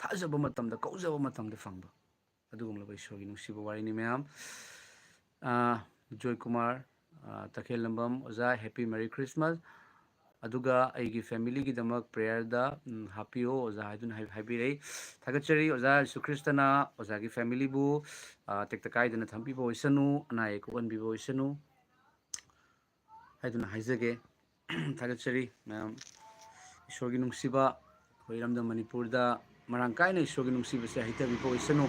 ꯊꯥꯖꯕ ꯃꯇꯝꯗ, ꯀꯧꯖꯕ ꯃꯇꯝꯗ ꯐꯪꯕ꯫ ꯑꯗꯨꯒꯨꯝꯂꯕ ꯏꯁꯣꯔꯒꯤ ꯅꯨꯡꯁꯤꯕ ꯋꯥꯔꯤꯅꯤ ꯃꯌꯥꯝ꯫ ꯑꯥ, ꯖꯣꯏ ꯀꯨꯃꯥꯔ, ꯑꯥ, ꯇꯈꯦꯜꯂꯝꯕꯝ, ꯑꯣꯖꯥ, Happy Merry Christmas꯫ ꯑꯗꯨꯒ ꯑꯩꯒꯤ ꯐꯦꯃꯤꯂꯤꯒꯤꯗꯃꯛ ꯄ꯭ꯔꯦꯌꯔꯗ, ꯎꯝ, ꯍꯥꯞꯄꯤꯌꯣ ꯑꯣꯖꯥ ꯍꯥꯏꯗꯨꯅ ꯍꯥꯏ-, ꯍꯥꯏꯕꯤꯔꯛꯏ꯫ ꯊꯥꯒꯠꯆꯔꯤ ꯑꯣꯖꯥ, ꯖꯤꯁꯨ ꯈ꯭ꯔꯤꯁꯇꯅ ꯑꯣꯖꯥꯒꯤ ꯐꯦꯃꯤꯂꯤꯕꯨ, ꯑꯥ, ꯇꯦꯛꯇ ꯀꯥꯏꯗꯅ ꯊꯝꯕꯤꯕ ꯑꯣꯏꯁꯅꯨ, ꯑꯅꯥ ꯑꯌꯦꯛ ꯄꯣꯛꯍꯟꯕꯤꯕ ꯑꯣꯏꯁꯅꯨ ꯍꯥꯏꯗꯨꯅ ꯍꯥꯏꯖꯒꯦ꯫ ꯊꯥꯒꯠꯆꯔꯤ ꯃꯌꯥꯝ꯫ ꯏꯁꯣꯔꯒꯤ ꯅꯨꯡꯁꯤꯕ, ꯑꯩꯈꯣꯏ ꯏꯔꯝꯗꯝ ꯃꯅꯤꯄꯨꯔꯗ ꯃꯔꯥꯡ ꯀꯥꯏꯅ ꯏꯁꯣꯔꯒꯤ ꯅꯨꯡꯁꯤꯕꯁꯦ ꯍꯩꯊꯕꯤꯕ ꯑꯣꯏꯁꯅꯨ꯫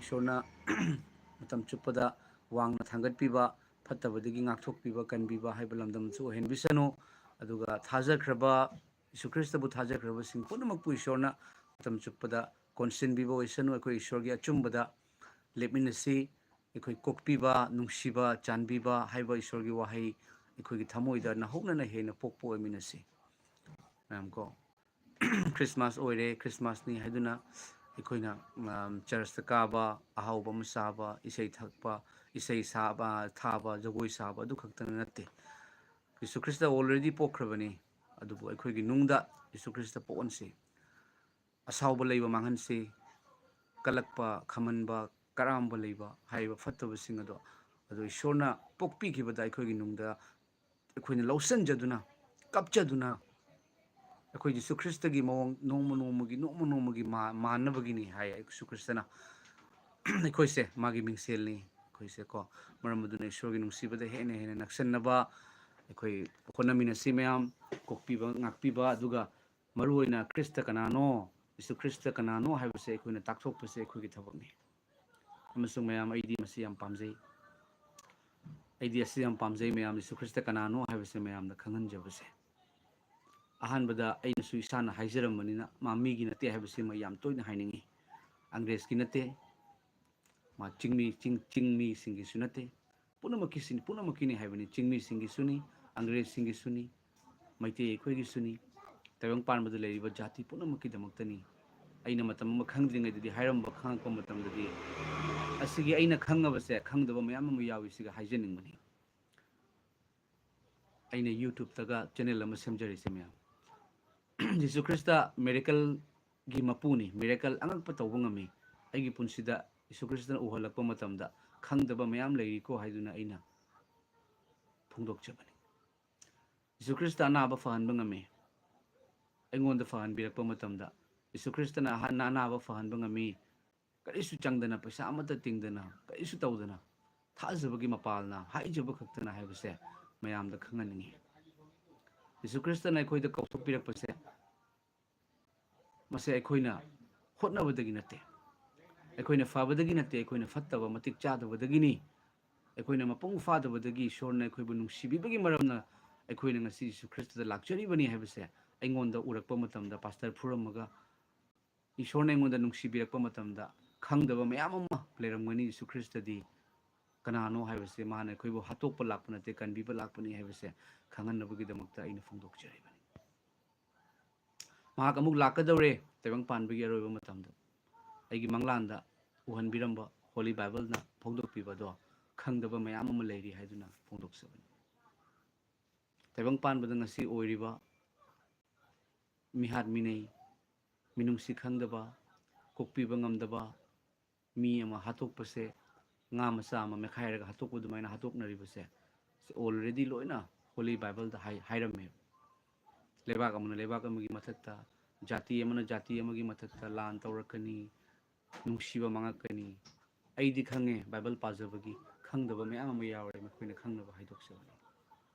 ꯏꯁꯣꯔꯅ ꯃꯇꯝ ꯆꯨꯞꯄꯗ ꯋꯥꯡꯅ ꯊꯥꯡꯒꯠꯄꯤꯕ, ꯐꯠꯇꯕꯗꯒꯤ ꯉꯥꯛꯊꯣꯛꯄꯤꯕ, ꯀꯟꯕꯤꯕ ꯍꯥꯏꯕ ꯂꯝꯗꯝꯁꯨ ꯑꯣꯏꯍꯟꯕꯤꯁꯅꯨ꯫ ꯑꯗꯨꯒ ꯊꯥꯖꯈ꯭ꯔꯕ, ꯌꯤꯁꯨ ꯈ꯭ꯔꯤꯁꯇꯕꯨ ꯊꯥꯖꯈ꯭ꯔꯕꯁꯤꯡ ꯄꯨꯝꯅꯃꯛꯄꯨ ꯏꯁꯣꯔꯅ ꯃꯇꯝ ꯆꯨꯞꯄꯗ ꯀꯣꯟꯁꯤꯟꯕꯤꯕ ꯑꯣꯏꯁꯅꯨ꯫ ꯑꯩꯈꯣꯏ ꯏꯁꯣꯔꯒꯤ ꯑꯆꯨꯝꯕꯗ ꯂꯦꯞꯃꯤꯟꯅꯁꯤ꯫ ꯑꯩꯈꯣꯏ ꯀꯣꯛꯄꯤꯕ, ꯅꯨꯡꯁꯤꯕ, ꯆꯥꯟꯕꯤꯕ ꯍꯥꯏꯕ ꯏꯁꯣꯔꯒꯤ ꯋꯥꯍꯩ ꯑꯩꯈꯣꯏꯒꯤ ꯊꯃꯣꯏꯗ ꯅꯍꯧꯅꯅ ꯍꯦꯟꯅ ꯄꯣꯛꯄ ꯑꯣꯏꯃꯤꯟꯅꯁꯤ꯫ ꯃꯌꯥꯝ ꯀꯣ, ꯈ꯭ꯔꯤꯁꯃꯥꯁ ꯑꯣꯏꯔꯦ, ꯈ꯭ꯔꯤꯁꯃꯥꯁꯅꯤ ꯍꯥꯏꯗꯨꯅ ꯑꯩꯈꯣꯏꯅ, ꯎꯝ, ꯆꯔꯆꯇ ꯀꯥꯕ, ꯑꯍꯥꯎꯕ ꯑꯃ ꯆꯥꯕ, ꯏꯁꯩ ꯊꯛꯄ, ꯏꯁꯩ ꯁꯥꯕ, ꯊꯥꯕ, ꯖꯒꯣꯏ ꯁꯥꯕ, ꯑꯗꯨ ꯈꯛꯇꯅ ꯅꯠꯇꯦ꯫ ꯖꯤꯁꯨ ꯈ꯭ꯔꯤꯁꯇ already ꯄꯣꯛꯈ꯭ꯔꯕꯅꯤ, ꯑꯗꯨꯕꯨ ꯑꯩꯈꯣꯏꯒꯤ ꯅꯨꯡꯗ ꯖꯤꯁꯨ ꯈ꯭ꯔꯤꯁꯇ ꯄꯣꯛꯍꯟꯁꯤ꯫ ꯑꯁꯥꯎꯕ ꯂꯩꯕ ꯃꯥꯡꯍꯟꯁꯤ꯫ ꯀꯜꯂꯛꯄ, ꯈꯝꯍꯟꯕ, ꯀꯔꯥꯝꯕ ꯂꯩꯕ ꯍꯥꯏꯔꯤꯕ ꯐꯠꯇꯕꯁꯤꯡ ꯑꯗꯣ, ꯑꯗꯣ ꯏꯁꯣꯔꯅ ꯄꯣꯛꯄꯤꯈꯤꯕꯗ ꯑꯩꯈꯣꯏꯒꯤ ꯅꯨꯡꯗ ꯑꯩꯈꯣꯏꯅ ꯂꯧꯁꯤꯟꯖꯗꯨꯅ, ꯀꯞꯆꯗꯨꯅ, ꯑꯩꯈꯣꯏ ꯖꯤꯁꯨ ꯈ꯭ꯔꯤꯁꯇꯒꯤ ꯃꯑꯣꯡ ꯅꯣꯡꯃ ꯅꯣꯡꯃꯒꯤ, ꯅꯣꯡꯃ ꯅꯣꯡꯃꯒꯤ ꯃꯥ-, ꯃꯥꯟꯅꯕꯒꯤꯅꯤ ꯍꯥꯏ ꯖꯤꯁꯨ ꯈ꯭ꯔꯤꯁꯇꯅ꯫ ꯑꯩꯈꯣꯏꯁꯦ ꯃꯥꯒꯤ ꯃꯤꯡꯁꯦꯜꯅꯤ꯫ ꯑꯩꯈꯣꯏꯁꯦ ꯀꯣ, ꯃꯔꯝ ꯑꯗꯨꯅ ꯏꯁꯣꯔꯒꯤ ꯅꯨꯡꯁꯤꯕꯗ ꯍꯦꯟꯅ ꯍꯦꯟꯅ ꯅꯛꯁꯟꯅꯕ ꯑꯩꯈꯣꯏ ꯍꯣꯠꯅꯃꯤꯟꯅꯁꯤ ꯃꯌꯥꯝ, ꯀꯣꯛꯄꯤꯕ, ꯉꯥꯛꯄꯤꯕ, ꯑꯗꯨꯒ ꯃꯔꯨꯑꯣꯏꯅ ꯈ꯭ꯔꯤꯁꯇ ꯀꯅꯥꯅꯣ, ꯖꯤꯁꯨ ꯈ꯭ꯔꯤꯁꯇ ꯀꯅꯥꯅꯣ ꯍꯥꯏꯕꯁꯦ ꯑꯩꯈꯣꯏꯅ ꯇꯥꯛꯊꯣꯛꯄꯁꯦ ꯑꯩꯈꯣꯏꯒꯤ ꯊꯕꯛꯅꯤ꯫ ꯑꯃꯁꯨꯡ ꯃꯌꯥꯝ, ꯑꯩꯗꯤ ꯃꯁꯤ ꯌꯥꯝ ꯄꯥꯝꯖꯩ꯫ ꯑꯩꯗꯤ ꯑꯁꯤ ꯌꯥꯝ ꯄꯥꯝꯖꯩ, ꯃꯌꯥꯝ, ꯖꯤꯁꯨ ꯈ꯭ꯔꯤꯁꯇ ꯀꯅꯥꯅꯣ ꯍꯥꯏꯕꯁꯦ ꯃꯌꯥꯝꯗ ꯈꯪꯍꯟꯖꯕꯁꯦ꯫ ꯑꯍꯥꯟꯕꯗ ꯑꯩꯅꯁꯨ ꯏꯁꯥꯅ ꯍꯥꯏꯖꯔꯝꯕꯅꯤꯅ, ꯃꯥ ꯃꯤꯒꯤ ꯅꯠꯇꯦ ꯍꯥꯏꯕꯁꯤꯃ ꯌꯥꯝ ꯇꯣꯏꯅ ꯍꯥꯏꯅꯤꯡꯉꯤ꯫ ꯑꯪꯒ꯭ꯔꯦꯖꯀꯤ ꯅꯠꯇꯦ, ꯃꯥ ꯆꯤꯡꯃꯤ, ꯆꯤꯡ-, ꯆꯤꯡꯃꯤꯁꯤꯡꯒꯤꯁꯨ ꯅꯠꯇꯦ, ꯄꯨꯝꯅꯃꯛꯀꯤꯁꯤꯅꯤ, ꯄꯨꯝꯅꯃꯛꯀꯤꯅꯤ ꯍꯥꯏꯕꯅꯤ꯫ ꯆꯤꯡꯃꯤꯁꯤꯡꯒꯤꯁꯨꯅꯤ, ꯑꯪꯒ꯭ꯔꯦꯖꯁꯤꯡꯒꯤꯁꯨꯅꯤ, ꯃꯩꯇꯩ ꯑꯩꯈꯣꯏꯒꯤꯁꯨꯅꯤ, ꯇꯥꯏꯕꯪ ꯄꯥꯟꯕꯗ ꯂꯩꯔꯤꯕ ꯖꯥꯇꯤ ꯄꯨꯝꯅꯃꯛꯀꯤꯗꯃꯛꯇꯅꯤ꯫ ꯑꯩꯅ ꯃꯇꯝ ꯑꯃ ꯈꯪꯗ꯭ꯔꯤꯉꯩꯗꯗꯤ ꯍꯥꯏꯔꯝꯕ, ꯈꯪꯉꯛꯄ ꯃꯇꯝꯗꯗꯤ ꯑꯁꯤꯒꯤ ꯑꯩꯅ ꯈꯪꯉꯕꯁꯦ, ꯈꯪꯗꯕ ꯃꯌꯥꯝ ꯑꯃ ꯌꯥꯎꯏ, ꯁꯤꯒ ꯍꯥꯏꯖꯅꯤꯡꯕꯅꯤ꯫ ꯑꯩꯅ YouTubeꯇꯒ channel ꯑꯃ ꯁꯦꯝꯖꯔꯤꯁꯦ ꯃꯌꯥꯝ꯫ ꯖꯤꯁꯨ ꯈ꯭ꯔꯤꯁꯇ miracleꯒꯤ ꯃꯄꯨꯅꯤ, miracle ꯑꯉꯛꯄ ꯇꯧꯕ ꯉꯝꯃꯤ꯫ ꯑꯩꯒꯤ ꯄꯨꯟꯁꯤꯗ ꯖꯤꯁꯨ ꯈ꯭ꯔꯤꯁꯇꯅ ꯎꯍꯜꯂꯛꯄ ꯃꯇꯝꯗ ꯈꯪꯗꯕ ꯃꯌꯥꯝ ꯂꯩꯔꯤꯀꯣ ꯍꯥꯏꯗꯨꯅ ꯑꯩꯅ ꯐꯣꯡꯗꯣꯛꯆꯕꯅꯤ꯫ ꯖꯤꯁꯨ ꯈ꯭ꯔꯤꯁꯇ ꯑꯅꯥꯕ ꯐꯍꯟꯕ ꯉꯝꯃꯤ꯫ ꯑꯩꯉꯣꯟꯗ ꯐꯍꯟꯕꯤꯔꯛꯄ ꯃꯇꯝꯗ ꯖꯤꯁꯨ ꯈ꯭ꯔꯤꯁꯇꯅ ꯑꯍꯟ-, ꯑꯅꯥꯕ ꯐꯍꯟꯕ ꯉꯝꯃꯤ꯫ ꯀꯔꯤꯁꯨ ꯆꯪꯗꯅ, ꯄꯩꯁꯥ ꯑꯃꯠꯇ ꯇꯤꯡꯗꯅ, ꯀꯔꯤꯁꯨ ꯇꯧꯗꯅ, ꯊꯥꯖꯕꯒꯤ ꯃꯄꯥꯜꯅ ꯍꯥꯏꯖꯕ ꯈꯛꯇꯅ ꯍꯥꯏꯕꯁꯦ ꯃꯌꯥꯝꯗ ꯈꯪꯍꯟꯅꯤꯡꯉꯤ꯫ ꯖꯤꯁꯨ ꯈ꯭ꯔꯤꯁꯇꯅ ꯑꯩꯈꯣꯏꯗ ꯀꯧꯊꯣꯛꯄꯤꯔꯛꯄꯁꯦ, ꯃꯁꯦ ꯑꯩꯈꯣꯏꯅ ꯍꯣꯠꯅꯕꯗꯒꯤ ꯅꯠꯇꯦ, ꯑꯩꯈꯣꯏꯅ ꯐꯕꯗꯒꯤ ꯅꯠꯇꯦ, ꯑꯩꯈꯣꯏꯅ ꯐꯠꯇꯕ, ꯃꯇꯤꯛ ꯆꯥꯗꯕꯗꯒꯤꯅꯤ꯫ ꯑꯩꯈꯣꯏꯅ ꯃꯄꯨꯡ ꯐꯥꯗꯕꯗꯒꯤ ꯏꯁꯣꯔꯅ ꯑꯩꯈꯣꯏꯕꯨ ꯅꯨꯡꯁꯤꯕꯤꯕꯒꯤ ꯃꯔꯝꯅ ꯑꯩꯈꯣꯏꯅ ꯉꯁꯤ ꯖꯤꯁꯨ ꯈ꯭ꯔꯤꯁꯇꯗ ꯂꯥꯛꯆꯔꯤꯕꯅꯤ ꯍꯥꯏꯕꯁꯦ ꯑꯩꯉꯣꯟꯗ ꯎꯔꯛꯄ ꯃꯇꯝꯗ, ꯄꯥꯁꯇꯔ ꯐꯨꯔꯝꯃꯒ ꯏꯁꯣꯔꯅ ꯑꯩꯉꯣꯟꯗ ꯅꯨꯡꯁꯤꯕꯤꯔꯛꯄ ꯃꯇꯝꯗ ꯈꯪꯗꯕ ꯃꯌꯥꯝ ꯑꯃ ꯂꯩꯔꯝꯒꯅꯤ꯫ ꯌꯤꯁꯨ ꯈ꯭ꯔꯤꯁꯇꯗꯤ ꯀꯅꯥꯅꯣ ꯍꯥꯏꯕꯁꯦ ꯃꯍꯥꯛꯅ ꯑꯩꯈꯣꯏꯕꯨ ꯍꯥꯠꯇꯣꯛꯄ ꯂꯥꯛꯄ ꯅꯠꯇꯦ, ꯀꯟꯕꯤꯕ ꯂꯥꯛꯄꯅꯤ ꯍꯥꯏꯕꯁꯦ ꯈꯪꯍꯟꯅꯕꯒꯤꯗꯃꯛꯇ ꯑꯩꯅ ꯐꯣꯡꯗꯣꯛꯆꯔꯤꯕꯅꯤ꯫ ꯃꯍꯥꯛ ꯑꯃꯨꯛ ꯂꯥꯛꯀꯗꯧꯔꯦ, ꯇꯥꯏꯕꯪ ꯄꯥꯟꯕꯒꯤ ꯑꯔꯣꯏꯕ ꯃꯇꯝꯗ꯫ ꯑꯩꯒꯤ ꯃꯪꯂꯥꯟꯗ ꯎꯍꯟꯕꯤꯔꯝꯕ ꯍꯣꯂꯤ ꯕꯥꯏꯕꯜꯅ ꯐꯣꯡꯗꯣꯛꯄꯤꯕꯗꯣ ꯈꯪꯗꯕ ꯃꯌꯥꯝ ꯑꯃ ꯂꯩꯔꯤ ꯍꯥꯏꯗꯨꯅ ꯐꯣꯡꯗꯣꯛꯆꯕꯅꯤ꯫ ꯇꯥꯏꯕꯪ ꯄꯥꯟꯕꯗ ꯉꯁꯤ ꯑꯣꯏꯔꯤꯕ ꯃꯤꯍꯥꯠ ꯃꯤꯅꯩ, ꯃꯤꯅꯨꯡꯁꯤ ꯈꯪꯗꯕ, ꯀꯣꯛꯄꯤꯕ ꯉꯝꯗꯕ, ꯃꯤ ꯑꯃ ꯍꯥꯠꯇꯣꯛꯄꯁꯦ, ꯉꯥ ꯃꯆꯥ ꯑꯃ ꯃꯦꯠꯈꯥꯏꯔꯒ ꯍꯥꯠꯇꯣꯛꯄ ꯑꯗꯨꯃꯥꯏꯅ ꯍꯥꯠꯇꯣꯛꯅꯔꯤꯕꯁꯦ, ꯁꯤ already ꯂꯣꯏꯅ ꯍꯣꯂꯤ ꯕꯥꯏꯕꯜꯗ ꯍꯥꯏ-, ꯍꯥꯏꯔꯝꯃꯦꯕ꯫ ꯂꯩꯕꯥꯛ ꯑꯃꯅ ꯂꯩꯕꯥꯛ ꯑꯃꯒꯤ ꯃꯊꯛꯇ, ꯖꯥꯇꯤ ꯑꯃꯅ ꯖꯥꯇꯤ ꯑꯃꯒꯤ ꯃꯊꯛꯇ ꯂꯥꯟ ꯇꯧꯔꯛꯀꯅꯤ, ꯅꯨꯡꯁꯤꯕ ꯃꯥꯡꯉꯛꯀꯅꯤ꯫ ꯑꯩꯗꯤ ꯈꯪꯉꯦ, ꯕꯥꯏꯕꯜ ꯄꯥꯖꯕꯒꯤ ꯈꯪꯗꯕ ꯃꯌꯥꯝ ꯑꯃ ꯌꯥꯎꯔꯦ, ꯃꯈꯣꯏꯅ ꯈꯪꯅꯕ ꯍꯥꯏꯗꯣꯛꯆꯕꯅꯤ꯫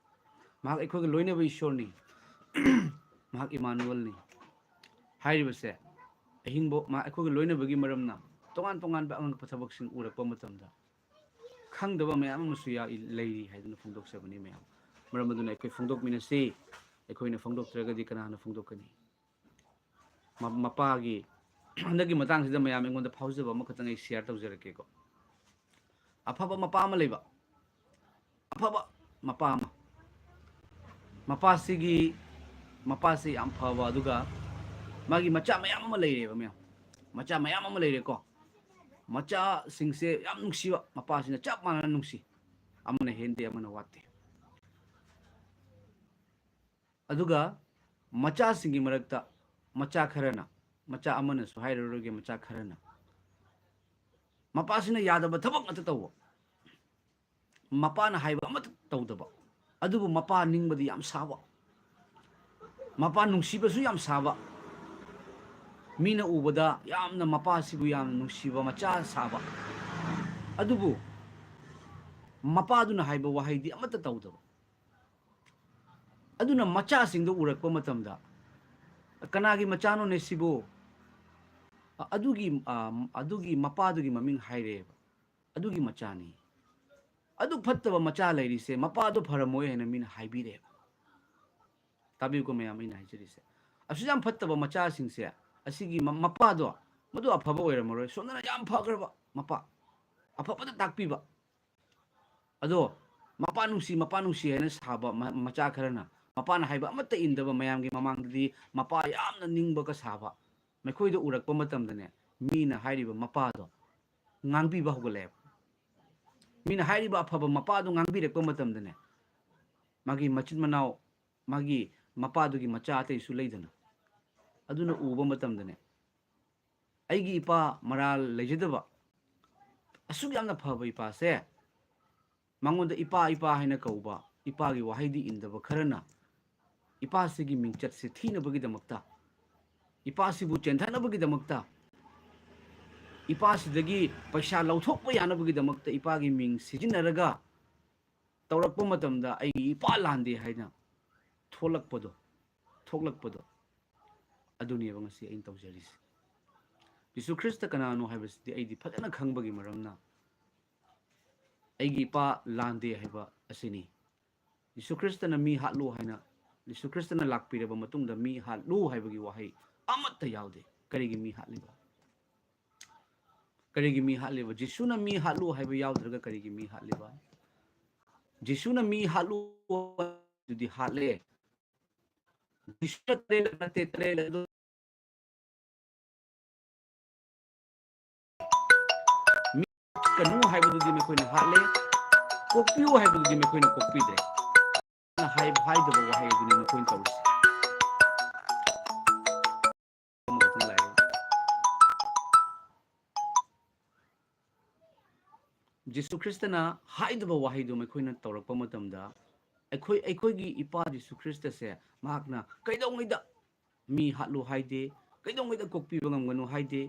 ꯃꯍꯥꯛ ꯑꯩꯈꯣꯏꯒ ꯂꯣꯏꯅꯕ ꯏꯁꯣꯔꯅꯤ꯫ ꯃꯍꯥꯛ ꯏꯃꯥꯅꯨꯑꯦꯜꯅꯤ꯫ ꯍꯥꯏꯔꯤꯕꯁꯦ, ꯑꯍꯤꯡꯕ ꯃꯥ ꯑꯩꯈꯣꯏꯒ ꯂꯣꯏꯅꯕꯒꯤ ꯃꯔꯝꯅ ꯇꯣꯉꯥꯟ ꯇꯣꯉꯥꯟꯕ ꯑꯉꯛꯄ ꯊꯕꯛꯁꯤꯡ ꯎꯔꯛꯄ ꯃꯇꯝꯗ ꯈꯪꯗꯕ ꯃꯌꯥꯝ ꯑꯃꯁꯨ ꯌꯥꯎ-, ꯂꯩꯔꯤ ꯍꯥꯏꯗꯨꯅ ꯐꯣꯡꯗꯣꯛꯆꯕꯅꯤ ꯃꯌꯥꯝ꯫ ꯃꯔꯝ ꯑꯗꯨꯅ ꯑꯩꯈꯣꯏ ꯐꯣꯡꯗꯣꯛꯃꯤꯟꯅꯁꯤ꯫ ꯑꯩꯈꯣꯏꯅ ꯐꯣꯡꯗꯣꯛꯇ꯭ꯔꯒꯗꯤ ꯀꯅꯥꯅ ꯐꯣꯡꯗꯣꯛꯀꯅꯤ? ꯃ-, ꯃꯄꯥꯒꯤ, ꯍꯟꯗꯛꯀꯤ ꯃꯇꯥꯡꯁꯤꯗ ꯃꯌꯥꯝ ꯑꯩꯉꯣꯟꯗ ꯐꯥꯎꯖꯕ ꯑꯃꯈꯛꯇꯪ ꯑꯩ share ꯇꯧꯖꯔꯛꯀꯦꯀꯣ꯫ ꯑꯐꯕ ꯃꯄꯥ ꯑꯃ ꯂꯩꯕ, ꯑꯐꯕ ꯃꯄꯥ ꯑꯃ, ꯃꯄꯥꯁꯤꯒꯤ, ꯃꯄꯥꯁꯤ ꯌꯥꯝ ꯐꯕ, ꯑꯗꯨꯒ ꯃꯥꯒꯤ ꯃꯆꯥ ꯃꯌꯥꯝ ꯑꯃ ꯂꯩꯔꯦꯕ ꯃꯌꯥꯝ, ꯃꯆꯥ ꯃꯌꯥꯝ ꯑꯃ ꯂꯩꯔꯦꯀꯣ꯫ ꯃꯆꯥꯁꯤꯡꯁꯦ ꯌꯥꯝ ꯅꯨꯡꯁꯤꯕ, ꯃꯄꯥꯁꯤꯅ ꯆꯞ ꯃꯥꯟꯅꯅ ꯅꯨꯡꯁꯤ, ꯑꯃꯅ ꯍꯦꯟꯗꯦ, ꯑꯃꯅ ꯋꯥꯠꯇꯦ꯫ ꯑꯗꯨꯒ ꯃꯆꯥꯁꯤꯡꯒꯤ ꯃꯔꯛꯇ ꯃꯆꯥ ꯈꯔꯅ, ꯃꯆꯥ ꯑꯃꯅꯁꯨ ꯍꯥꯏꯔꯔꯣꯏꯒꯦ, ꯃꯆꯥ ꯈꯔꯅ ꯃꯄꯥꯁꯤꯅ ꯌꯥꯗꯕ ꯊꯕꯛ ꯉꯥꯛꯇ ꯇꯧꯕ, ꯃꯄꯥꯅ ꯍꯥꯏꯕ ꯑꯃꯠꯇ ꯇꯧꯗꯕ, ꯑꯗꯨꯕꯨ ꯃꯄꯥ ꯅꯤꯡꯕꯗꯤ ꯌꯥꯝ ꯁꯥꯕ, ꯃꯄꯥ ꯅꯨꯡꯁꯤꯕꯁꯨ ꯌꯥꯝ ꯁꯥꯕ, ꯃꯤꯅ ꯎꯕꯗ ꯌꯥꯝꯅ ꯃꯄꯥꯁꯤꯕꯨ ꯌꯥꯝꯅ ꯅꯨꯡꯁꯤꯕ ꯃꯆꯥ ꯁꯥꯕ, ꯑꯗꯨꯕꯨ ꯃꯄꯥꯗꯨꯅ ꯍꯥꯏꯕ ꯋꯥꯍꯩꯗꯤ ꯑꯃꯠꯇ ꯇꯧꯗꯕ꯫ ꯑꯗꯨꯅ ꯃꯆꯥꯁꯤꯡꯗꯣ ꯎꯔꯛꯄ ꯃꯇꯝꯗ, "ꯀꯅꯥꯒꯤ ꯃꯆꯥꯅꯣꯅꯦ ꯁꯤꯕꯨ?" ꯑ-, ꯑꯗꯨꯒꯤ, ꯑ, ꯑꯗꯨꯒꯤ ꯃꯄꯥꯗꯨꯒꯤ ꯃꯃꯤꯡ ꯍꯥꯏꯔꯦꯕ, "ꯑꯗꯨꯒꯤ ꯃꯆꯥꯅꯤ꯫ ꯑꯗꯨ ꯐꯠꯇꯕ ꯃꯆꯥ ꯂꯩꯔꯤꯁꯦ ꯃꯄꯥꯗꯣ ꯐꯔꯝꯃꯣꯏ" ꯍꯥꯏꯅ ꯃꯤꯅ ꯍꯥꯏꯕꯤꯔꯦꯕ꯫ ꯇꯥꯕꯤꯌꯨꯀꯣ ꯃꯌꯥꯝ, ꯑꯩꯅ ꯍꯥꯏꯖꯔꯤꯁꯦ, ꯑꯁꯨꯛ ꯌꯥꯝ ꯐꯠꯇꯕ ꯃꯆꯥꯁꯤꯡꯁꯦ ꯑꯁꯤꯒꯤ ꯃ-, ꯃꯄꯥꯗꯣ, ꯃꯗꯨ ꯑꯐꯕ ꯑꯣꯏꯔꯝꯃꯔꯣꯏ꯫ ꯁꯣꯝꯗꯅ ꯌꯥꯝ ꯐꯈ꯭ꯔꯕ ꯃꯄꯥ, ꯑꯐꯕꯗ ꯇꯥꯛꯄꯤꯕ꯫ ꯑꯗꯣ ꯃꯄꯥ ꯅꯨꯡꯁꯤ, ꯃꯄꯥ ꯅꯨꯡꯁꯤ ꯍꯥꯏꯅ ꯁꯥꯕ ꯃ-, ꯃꯆꯥ ꯈꯔꯅ, ꯃꯄꯥꯅ ꯍꯥꯏꯕ ꯑꯃꯠꯇ ꯏꯟꯗꯕ, ꯃꯌꯥꯝꯒꯤ ꯃꯃꯥꯡꯗꯗꯤ ꯃꯄꯥ ꯌꯥꯝꯅ ꯅꯤꯡꯕꯒ ꯁꯥꯕ, ꯃꯈꯣꯏꯗ ꯎꯔꯛꯄ ꯃꯇꯝꯗꯅꯦ, ꯃꯤꯅ ꯍꯥꯏꯔꯤꯕ ꯃꯄꯥꯗꯣ ꯉꯥꯡꯕꯤꯕ ꯍꯧꯒꯠꯂꯛꯑꯦꯕ꯫ ꯃꯤꯅ ꯍꯥꯏꯔꯤꯕ ꯑꯐꯕ ꯃꯄꯥꯗꯣ ꯉꯥꯡꯕꯤꯔꯛꯄ ꯃꯇꯝꯗꯅꯦ, ꯃꯥꯒꯤ ꯃꯆꯤꯟ ꯃꯅꯥꯎ, ꯃꯥꯒꯤ ꯃꯄꯥꯗꯨꯒꯤ ꯃꯆꯥ ꯑꯇꯩꯁꯨ ꯂꯩꯗꯅ, ꯑꯗꯨꯅ ꯎꯕ ꯃꯇꯝꯗꯅꯦ, ꯑꯩꯒꯤ ꯏꯄꯥ ꯃꯔꯥꯜ ꯂꯩꯖꯗꯕ, ꯑꯁꯨꯛ ꯌꯥꯝꯅ ꯐꯕ ꯏꯄꯥꯁꯦ, ꯃꯉꯣꯟꯗ ꯏꯄꯥ, ꯏꯄꯥ ꯍꯥꯏꯅ ꯀꯧꯕ, ꯏꯄꯥꯒꯤ ꯋꯥꯍꯩꯗꯤ ꯏꯟꯗꯕ ꯈꯔꯅ ꯏꯄꯥꯁꯤꯒꯤ ꯃꯤꯡꯆꯠꯁꯦ ꯊꯤꯅꯕꯒꯤꯗꯃꯛꯇ, ꯏꯄꯥꯁꯤꯕꯨ ꯆꯦꯟꯊꯅꯕꯒꯤꯗꯃꯛꯇ, ꯏꯄꯥꯁꯤꯗꯒꯤ ꯄꯩꯁꯥ ꯂꯧꯊꯣꯛꯄ ꯌꯥꯅꯕꯒꯤꯗꯃꯛꯇ ꯏꯄꯥꯒꯤ ꯃꯤꯡ ꯁꯤꯖꯤꯟꯅꯔꯒ ꯇꯧꯔꯛꯄ ꯃꯇꯝꯗ ꯑꯩꯒꯤ ꯏꯄꯥ ꯂꯥꯟꯗꯦ ꯍꯥꯏꯅ ꯊꯣꯛꯂꯛꯄꯗꯣ, ꯊꯣꯛꯂꯛꯄꯗꯣ, ꯑꯗꯨꯅꯦꯕ ꯉꯁꯤ ꯑꯩꯅ ꯇꯧꯖꯔꯤꯁꯦ꯫ ꯖꯤꯁꯨ ꯈ꯭ꯔꯤꯁꯇ ꯀꯅꯥꯅꯣ ꯍꯥꯏꯕꯁꯤꯗꯤ ꯑꯩꯗꯤ ꯐꯖꯅ ꯈꯪꯕꯒꯤ ꯃꯔꯝꯅ ꯑꯩꯒꯤ ꯏꯄꯥ ꯂꯥꯟꯗꯦ ꯍꯥꯏꯕ ꯑꯁꯤꯅꯤ꯫ ꯖꯤꯁꯨ ꯈ꯭ꯔꯤꯁꯇꯅ ꯃꯤ ꯍꯥꯠꯂꯨ ꯍꯥꯏꯅ, ꯖꯤꯁꯨ ꯈ꯭ꯔꯤꯁꯇꯅ ꯂꯥꯛꯄꯤꯔꯕ ꯃꯇꯨꯡꯗ ꯃꯤ ꯍꯥꯠꯂꯨ ꯍꯥꯏꯕꯒꯤ ꯋꯥꯍꯩ ꯑꯃꯠꯇ ꯌꯥꯎꯗꯦ꯫ ꯀꯔꯤꯒꯤ ꯃꯤ ꯍꯥꯠꯂꯤꯕ? ꯀꯔꯤꯒꯤ ꯃꯤ ꯍꯥꯠꯂꯤꯕ? ꯖꯤꯁꯨꯅ ꯃꯤ ꯍꯥꯠꯂꯨ ꯍꯥꯏꯕ ꯌꯥꯎꯗ꯭ꯔꯒ ꯀꯔꯤꯒꯤ ꯃꯤ ꯍꯥꯠꯂꯤꯕ? ꯖꯤꯁꯨꯅ ꯃꯤ ꯍꯥꯠꯂꯨ ꯑꯗꯨꯗꯤ ꯍꯥꯠꯂꯦ꯫ ꯖꯤꯁꯨꯅ ꯇꯔꯦꯠꯂꯛ ꯅꯠꯇꯦ, ꯇꯔꯦꯠꯂꯛ ꯑꯗꯨ ꯃꯤ ꯀꯅꯨ ꯍꯥꯏꯕꯗꯨꯗꯤ ꯃꯈꯣꯏꯅ ꯍꯥꯠꯂꯦ, ꯀꯣꯛꯄꯤꯌꯨ ꯍꯥꯏꯕꯗꯨꯗꯤ ꯃꯈꯣꯏꯅ ꯀꯣꯛꯄꯤꯗ꯭ꯔꯦ꯫ ꯍꯥꯏ-, ꯍꯥꯏꯗꯕ ꯋꯥꯍꯩ ꯑꯗꯨꯅꯤ ꯃꯈꯣꯏꯅ ꯇꯧꯔꯤꯁꯦ꯫ ꯑꯃꯈꯛꯇꯪ ꯂꯥꯛꯑꯦ꯫ ꯖꯤꯁꯨ ꯈ꯭ꯔꯤꯁꯇꯅ ꯍꯥꯏꯗꯕ ꯋꯥꯍꯩꯗꯨ ꯃꯈꯣꯏꯅ ꯇꯧꯔꯛꯄ ꯃꯇꯝꯗ, ꯑꯩꯈꯣꯏ, ꯑꯩꯈꯣꯏꯒꯤ ꯏꯄꯥ ꯖꯤꯁꯨ ꯈ꯭ꯔꯤꯁꯇꯁꯦ ꯃꯍꯥꯛꯅ ꯀꯩꯗꯧꯉꯩꯗ ꯃꯤ ꯍꯥꯠꯂꯨ ꯍꯥꯏꯗꯦ, ꯀꯩꯗꯧꯉꯩꯗ ꯀꯣꯛꯄꯤꯕ ꯉꯝꯒꯅꯨ ꯍꯥꯏꯗꯦ꯫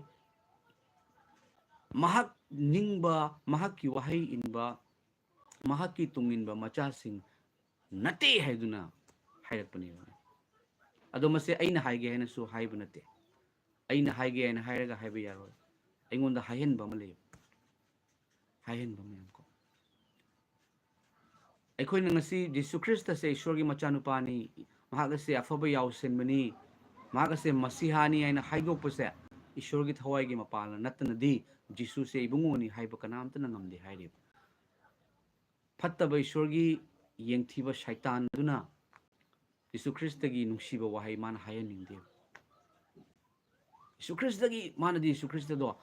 ꯃꯍꯥꯛ ꯅꯤꯡꯕ, ꯃꯍꯥꯛꯀꯤ ꯋꯥꯍꯩ ꯏꯟꯕ, ꯃꯍꯥꯛꯀꯤ ꯇꯨꯡ ꯏꯟꯕ ꯃꯆꯥꯁꯤꯡ ꯅꯠꯇꯦ ꯍꯥꯏꯗꯨꯅ ꯍꯥꯏꯔꯛꯄꯅꯦꯕ꯫ ꯑꯗꯣ ꯃꯁꯦ ꯑꯩꯅ ꯍꯥꯏꯒꯦ ꯍꯥꯏꯅꯁꯨ ꯍꯥꯏꯕ ꯅꯠꯇꯦ꯫ ꯑꯩꯅ ꯍꯥꯏꯒꯦ ꯍꯥꯏꯅ ꯍꯥꯏꯔꯒ ꯍꯥꯏꯕ ꯌꯥꯔꯣꯏ꯫ ꯑꯩꯉꯣꯟꯗ ꯍꯥꯏꯍꯟꯕ ꯑꯃ ꯂꯩꯌꯦꯕ꯫ ꯍꯥꯏꯍꯟꯕ ꯃꯌꯥꯝ ꯀꯣ꯫ ꯑꯩꯈꯣꯏꯅ ꯉꯁꯤ ꯖꯤꯁꯨ ꯈ꯭ꯔꯤꯁꯇꯁꯦ ꯏꯁꯣꯔꯒꯤ ꯃꯆꯥꯅꯨꯄꯥꯅꯤ, ꯃꯍꯥꯛ ꯑꯁꯦ ꯑꯐꯕ ꯌꯥꯎꯁꯦꯟꯕꯅꯤ, ꯃꯍꯥꯛ ꯑꯁꯦ ꯃꯁꯤꯍꯥꯅꯤ ꯍꯥꯏꯅ ꯍꯥꯏꯗꯣꯛꯄꯁꯦ ꯏꯁꯣꯔꯒꯤ ꯊꯋꯥꯏꯒꯤ ꯃꯄꯥꯜꯅ ꯅꯠꯇꯅꯗꯤ ꯖꯤꯁꯨꯁꯦ ꯏꯕꯨꯡꯉꯣꯅꯤ ꯍꯥꯏꯕ ꯀꯅꯥꯝꯇꯅ ꯉꯝꯗꯦ ꯍꯥꯏꯔꯤꯕ꯫ ꯐꯠꯇꯕ ꯏꯁꯣꯔꯒꯤ ꯌꯦꯡꯊꯤꯕ ꯁꯩꯇꯥꯟ ꯑꯗꯨꯅ ꯖꯤꯁꯨ ꯈ꯭ꯔꯤꯁꯇꯒꯤ ꯅꯨꯡꯁꯤꯕ ꯋꯥꯍꯩ ꯃꯥꯅ ꯍꯥꯏꯍꯟꯅꯤꯡꯗꯦꯕ꯫ ꯖꯤꯁꯨ ꯈ꯭ꯔꯤꯁꯇꯒꯤ, ꯃꯥꯅꯗꯤ ꯖꯤꯁꯨ ꯈ꯭ꯔꯤꯁꯇꯗꯣ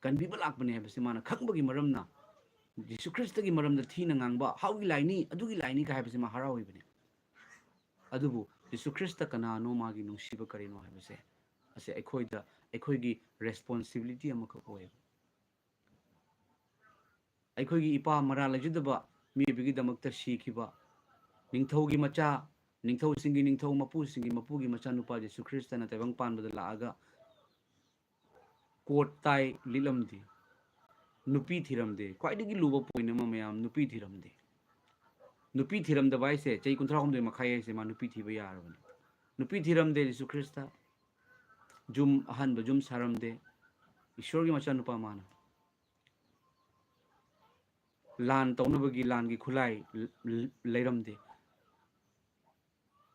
ꯀꯟꯕꯤꯕ ꯂꯥꯛꯄꯅꯦ ꯍꯥꯏꯕꯁꯤ ꯃꯥꯅ ꯈꯪꯕꯒꯤ ꯃꯔꯝꯅ, ꯖꯤꯁꯨ ꯈ꯭ꯔꯤꯁꯇꯒꯤ ꯃꯔꯝꯗ ꯊꯤꯅ ꯉꯥꯡꯕ, "ꯍꯥꯎꯒꯤ ꯂꯥꯏꯅꯤ, ꯑꯗꯨꯒꯤ ꯂꯥꯏꯅꯤ" ꯀꯥꯏ ꯍꯥꯏꯕꯁꯤ ꯃꯥ ꯍꯔꯥꯎꯔꯤꯕꯅꯦ꯫ ꯑꯗꯨꯕꯨ ꯖꯤꯁꯨ ꯈ꯭ꯔꯤꯁꯇ ꯀꯅꯥꯅꯣ, ꯃꯥꯒꯤ ꯅꯨꯡꯁꯤꯕ ꯀꯔꯤꯅꯣ ꯍꯥꯏꯕꯁꯦ, ꯑꯁꯤ ꯑꯩꯈꯣꯏꯗ, ꯑꯩꯈꯣꯏꯒꯤ ꯔꯦꯁꯄꯣꯟꯁꯤꯕꯤꯂꯤꯇꯤ ꯑꯃꯈꯛ ꯑꯣꯏꯌꯦꯕ꯫ ꯑꯩꯈꯣꯏꯒꯤ ꯏꯄꯥ ꯃꯔꯥ ꯂꯩꯖꯗꯕ ꯃꯤꯑꯣꯏꯕꯒꯤꯗꯃꯛꯇ ꯁꯤꯈꯤꯕ ꯅꯤꯡꯊꯧꯒꯤ ꯃꯆꯥ, ꯅꯤꯡꯊꯧꯁꯤꯡꯒꯤ ꯅꯤꯡꯊꯧ, ꯃꯄꯨꯁꯤꯡꯒꯤ ꯃꯄꯨꯒꯤ ꯃꯆꯥꯅꯨꯄꯥ ꯖꯤꯁꯨ ꯈ꯭ꯔꯤꯁꯇꯅ ꯇꯥꯏꯕꯪ ꯄꯥꯟꯕꯗ ꯂꯥꯛꯑꯒ ꯀꯣꯠ ꯇꯥꯏ ꯂꯤꯠꯂꯝꯗꯦ, ꯅꯨꯄꯤ ꯊꯤꯔꯝꯗꯦ꯫ ꯈ꯭ꯋꯥꯏꯗꯒꯤ ꯂꯨꯕ ꯄꯣꯏꯟ ꯑꯃ ꯃꯌꯥꯝ, ꯅꯨꯄꯤ ꯊꯤꯔꯝꯗꯦ꯫ ꯅꯨꯄꯤ ꯊꯤꯔꯝꯗꯕ ꯍꯥꯏꯁꯦ ꯆꯍꯤ ꯀꯨꯟꯊ꯭ꯔꯥ ꯍꯨꯝꯗꯣꯏ ꯃꯈꯥꯏ ꯍꯥꯏꯁꯦ ꯃꯥ ꯅꯨꯄꯤ ꯊꯤꯕ ꯌꯥꯔꯕꯅꯤ꯫ ꯅꯨꯄꯤ ꯊꯤꯔꯝꯗꯦ ꯖꯤꯁꯨ ꯈ꯭ꯔꯤꯁꯇ꯫ ꯌꯨꯝ, ꯑꯍꯟꯕ ꯌꯨꯝ ꯁꯥꯔꯝꯗꯦ꯫ ꯏꯁꯣꯔꯒꯤ ꯃꯆꯥꯅꯨꯄꯥ ꯃꯥꯅ꯫ ꯂꯥꯟ ꯇꯧꯅꯕꯒꯤ ꯂꯥꯟꯒꯤ ꯈꯨꯠꯂꯥꯏ ꯂ-, ꯂ-, ꯂꯩꯔꯝꯗꯦ꯫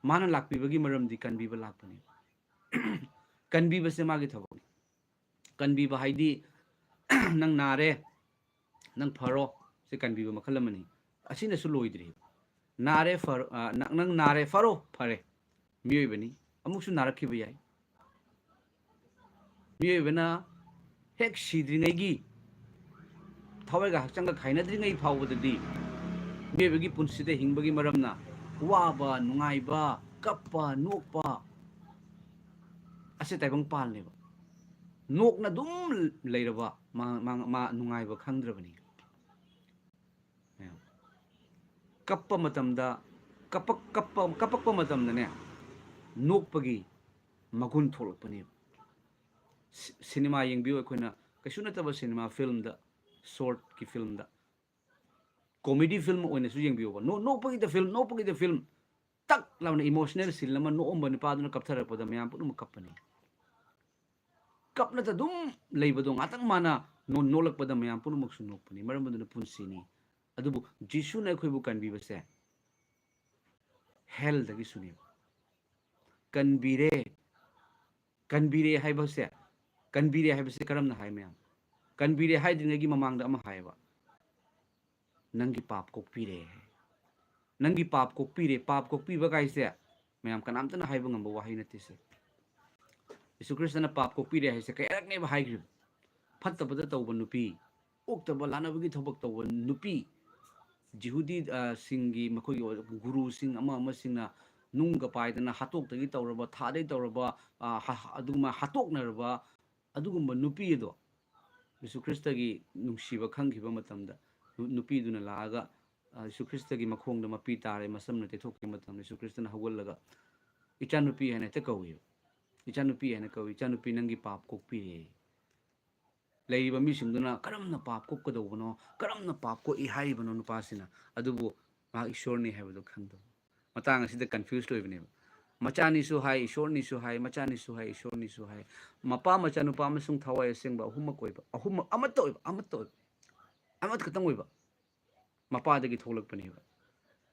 ꯃꯥꯅ ꯂꯥꯛꯄꯤꯕꯒꯤ ꯃꯔꯝꯗꯤ ꯀꯟꯕꯤꯕ ꯂꯥꯛꯄꯅꯤ꯫ ꯀꯟꯕꯤꯕꯁꯦ ꯃꯥꯒꯤ ꯊꯕꯛꯅꯤ꯫ ꯀꯟꯕꯤꯕ ꯍꯥꯏꯗꯤ ꯅꯪ ꯅꯥꯔꯦ, ꯅꯪ ꯐꯔꯣ, ꯁꯤ ꯀꯟꯕꯤꯕ ꯃꯈꯜ ꯑꯃꯅꯤ꯫ ꯑꯁꯤꯅꯁꯨ ꯂꯣꯏꯗ꯭ꯔꯤ꯫ ꯅꯥꯔꯦ, ꯐꯔꯣ, ꯑ, ꯅꯪ, ꯅꯪ ꯅꯥꯔꯦ, ꯐꯔꯣ, ꯐꯔꯦ꯫ ꯃꯤꯑꯣꯏꯕꯅꯤ, ꯑꯃꯨꯛꯁꯨ ꯅꯥꯔꯛꯈꯤꯕ ꯌꯥꯏ꯫ ꯃꯤꯑꯣꯏꯕꯅ ꯍꯦꯛ ꯁꯤꯗ꯭ꯔꯤꯉꯩꯒꯤ, ꯊꯋꯥꯏꯒ ꯍꯛꯆꯥꯡꯒ ꯈꯥꯏꯅꯗ꯭ꯔꯤꯉꯩ ꯐꯥꯎꯕꯗꯗꯤ ꯃꯤꯑꯣꯏꯕꯒꯤ ꯄꯨꯟꯁꯤꯗ ꯍꯤꯡꯕꯒꯤ ꯃꯔꯝꯅ ꯋꯥꯕ, ꯅꯨꯡꯉꯥꯏꯕ, ꯀꯞꯄ, ꯅꯣꯛꯄ, ꯑꯁꯤ ꯇꯥꯏꯕꯪ ꯄꯥꯜꯅꯦꯕ꯫ ꯅꯣꯛꯅ ꯑꯗꯨꯝ ꯂꯩꯔꯕ ꯃꯥ, ꯃꯥ, ꯃꯥ ꯅꯨꯡꯉꯥꯏꯕ ꯈꯪꯗ꯭ꯔꯕꯅꯤ꯫ ꯀꯞꯄ ꯃꯇꯝꯗ, ꯀꯞꯄꯛ-, ꯀꯞꯄ-, ꯀꯞꯄꯛꯄ ꯃꯇꯝꯗꯅꯦ, ꯅꯣꯛꯄꯒꯤ ꯃꯒꯨꯟ ꯊꯣꯛꯂꯛꯄꯅꯦꯕ꯫ ꯁꯤ-, ꯁꯤꯅꯦꯃꯥ ꯌꯦꯡꯕꯤꯌꯨ, ꯑꯩꯈꯣꯏꯅ ꯀꯩꯁꯨ ꯅꯠꯇꯕ ꯁꯤꯅꯦꯃꯥ ꯐꯤꯂꯝꯗ, ꯁꯣꯔꯠꯀꯤ ꯐꯤꯂꯝꯗ, ꯀꯣꯃꯦꯗꯤ ꯐꯤꯂꯝ ꯑꯣꯏꯅꯁꯨ ꯌꯦꯡꯕꯤꯌꯨꯕ꯫ ꯅꯣ-, ꯅꯣꯛꯄꯒꯤꯗ ꯐꯤꯂꯝ, ꯅꯣꯛꯄꯒꯤꯗ ꯐꯤꯂꯝ, ꯇꯛ ꯂꯥꯎꯅ ꯏꯃꯣꯁꯅꯦꯜ ꯁꯤꯟ ꯑꯃ ꯅꯣꯛꯑꯝꯕ ꯅꯨꯄꯥꯗꯨꯅ ꯀꯞꯊꯔꯛꯄꯗ ꯃꯌꯥꯝ ꯄꯨꯝꯅꯃꯛ ꯀꯞꯄꯅꯤ꯫ ꯀꯞꯅꯇ ꯑꯗꯨꯝ ꯂꯩꯕꯗꯣ, ꯉꯥꯛꯇꯪ ꯃꯥꯅ ꯅꯣ-, ꯅꯣꯛꯂꯛꯄꯗ ꯃꯌꯥꯝ ꯄꯨꯝꯅꯃꯛꯁꯨ ꯅꯣꯛꯄꯅꯤ꯫ ꯃꯔꯝ ꯑꯗꯨꯅ ꯄꯨꯟꯁꯤꯅꯤ꯫ ꯑꯗꯨꯕꯨ ꯖꯤꯁꯨꯅ ꯑꯩꯈꯣꯏꯕꯨ ꯀꯟꯕꯤꯕꯁꯦ ꯍꯦꯜꯗꯒꯤꯁꯨꯅꯦꯕ꯫ ꯀꯟꯕꯤꯔꯦ, ꯀꯟꯕꯤꯔꯦ ꯍꯥꯏꯕꯁꯦ, ꯀꯟꯕꯤꯔꯦ ꯍꯥꯏꯕꯁꯦ ꯀꯔꯝꯅ ꯍꯥꯏ ꯃꯌꯥꯝ? ꯀꯟꯕꯤꯔꯦ ꯍꯥꯏꯗ꯭ꯔꯤꯉꯩꯒꯤ ꯃꯃꯥꯡꯗ ꯑꯃ ꯍꯥꯏꯌꯦꯕ, "ꯅꯪꯒꯤ ꯄꯥꯞ ꯀꯣꯛꯄꯤꯔꯦ꯫ ꯅꯪꯒꯤ ꯄꯥꯞ ꯀꯣꯛꯄꯤꯔꯦ"꯫ ꯄꯥꯞ ꯀꯣꯛꯄꯤꯕ ꯀꯥꯏꯁꯦ ꯃꯌꯥꯝ ꯀꯅꯥꯝꯇꯅ ꯍꯥꯏꯕ ꯉꯝꯕ ꯋꯥꯍꯩ ꯅꯠꯇꯦ ꯁꯦ꯫ ꯌꯦꯁꯨ ꯈ꯭ꯔꯤꯁꯇꯅ ꯄꯥꯞ ꯀꯣꯛꯄꯤꯔꯦ ꯍꯥꯏꯁꯦ ꯀꯌꯥꯔꯛꯅꯦꯕ ꯍꯥꯏꯈ꯭ꯔꯤꯕ? ꯐꯠꯇꯕꯗ ꯇꯧꯕ ꯅꯨꯄꯤ, ꯑꯣꯛꯇꯕ ꯂꯥꯟꯅꯕꯒꯤ ꯊꯕꯛ ꯇꯧꯕ ꯅꯨꯄꯤ, ꯖꯤꯍꯨꯗꯤ, ꯑ, ꯁꯤꯡꯒꯤ ꯃꯈꯣꯏꯒꯤ ꯒꯨꯔꯨꯁꯤꯡ ꯑꯃ ꯑꯃꯁꯤꯡꯅ ꯅꯨꯡꯒ ꯄꯥꯏꯗꯅ ꯍꯥꯠꯇꯣꯛꯇꯒꯤ ꯇꯧꯔꯕ, ꯊꯥꯗꯒꯤ ꯇꯧꯔꯕ, ꯑ, ꯍ-, ꯑꯗꯨꯒꯨꯝꯕ ꯍꯥꯠꯇꯣꯛꯅꯔꯕ ꯑꯗꯨꯒꯨꯝꯕ ꯅꯨꯄꯤ ꯑꯗꯣ ꯌꯦꯁꯨ ꯈ꯭ꯔꯤꯁꯇꯒꯤ ꯅꯨꯡꯁꯤꯕ ꯈꯪꯈꯤꯕ ꯃꯇꯝꯗ, ꯅꯨ-, ꯅꯨꯄꯤꯗꯨꯅ ꯂꯥꯛꯑꯒ, ꯑ, ꯌꯦꯁꯨ ꯈ꯭ꯔꯤꯁꯇꯒꯤ ꯃꯈꯣꯡꯗ ꯃꯄꯤ ꯇꯥꯔꯦ, ꯃꯁꯝꯅ ꯇꯩꯊꯣꯛꯈꯤꯕ ꯃꯇꯝꯗ ꯌꯦꯁꯨ ꯈ꯭ꯔꯤꯁꯇꯅ ꯍꯧꯒꯠꯂꯒ, "ꯏꯆꯥꯅꯨꯄꯤ" ꯍꯥꯏꯅ ꯍꯦꯛꯇ ꯀꯧꯏ꯫ "ꯏꯆꯥꯅꯨꯄꯤ" ꯍꯥꯏꯅ ꯀꯧꯏ꯫ "ꯏꯆꯥꯅꯨꯄꯤ, ꯅꯪꯒꯤ ꯄꯥꯞ ꯀꯣꯛꯄꯤꯔꯦ"꯫ ꯂꯩꯔꯤꯕ ꯃꯤꯁꯤꯡꯗꯨꯅ "ꯀꯔꯝꯅ ꯄꯥꯞ ꯀꯣꯛꯀꯗꯧꯕꯅꯣ? ꯀꯔꯝꯅ ꯄꯥꯞ ꯀꯣꯛꯏ ꯍꯥꯏꯔꯤꯕꯅꯣ ꯅꯨꯄꯥꯁꯤꯅ?" ꯑꯗꯨꯕꯨ ꯃꯍꯥꯛ ꯏꯁꯣꯔꯅꯤ ꯍꯥꯏꯕꯗꯨ ꯈꯪꯗꯕ꯫ ꯃꯇꯥꯡ ꯑꯁꯤꯗ confused ꯑꯣꯏꯕꯅꯦꯕ꯫ ꯃꯆꯥꯅꯤꯁꯨ ꯍꯥꯏ, ꯏꯁꯣꯔꯅꯤꯁꯨ ꯍꯥꯏ, ꯃꯆꯥꯅꯤꯁꯨ ꯍꯥꯏ, ꯏꯁꯣꯔꯅꯤꯁꯨ ꯍꯥꯏ꯫ ꯃꯄꯥ, ꯃꯆꯥꯅꯨꯄꯥ ꯑꯃꯁꯨꯡ ꯊꯋꯥꯏ ꯑꯁꯦꯡꯕ ꯑꯍꯨꯝꯃꯛ ꯑꯣꯏꯕ, ꯑꯍꯨꯝꯃꯛ ꯑꯃꯠꯇ ꯑꯣꯏꯕ, ꯑꯃꯠꯇ ꯑꯣꯏꯕ, ꯑꯃꯠꯇ ꯈꯛꯇꯪ ꯑꯣꯏꯕ ꯃꯄꯥꯗꯒꯤ ꯊꯣꯛꯂꯛꯄꯅꯦꯕ꯫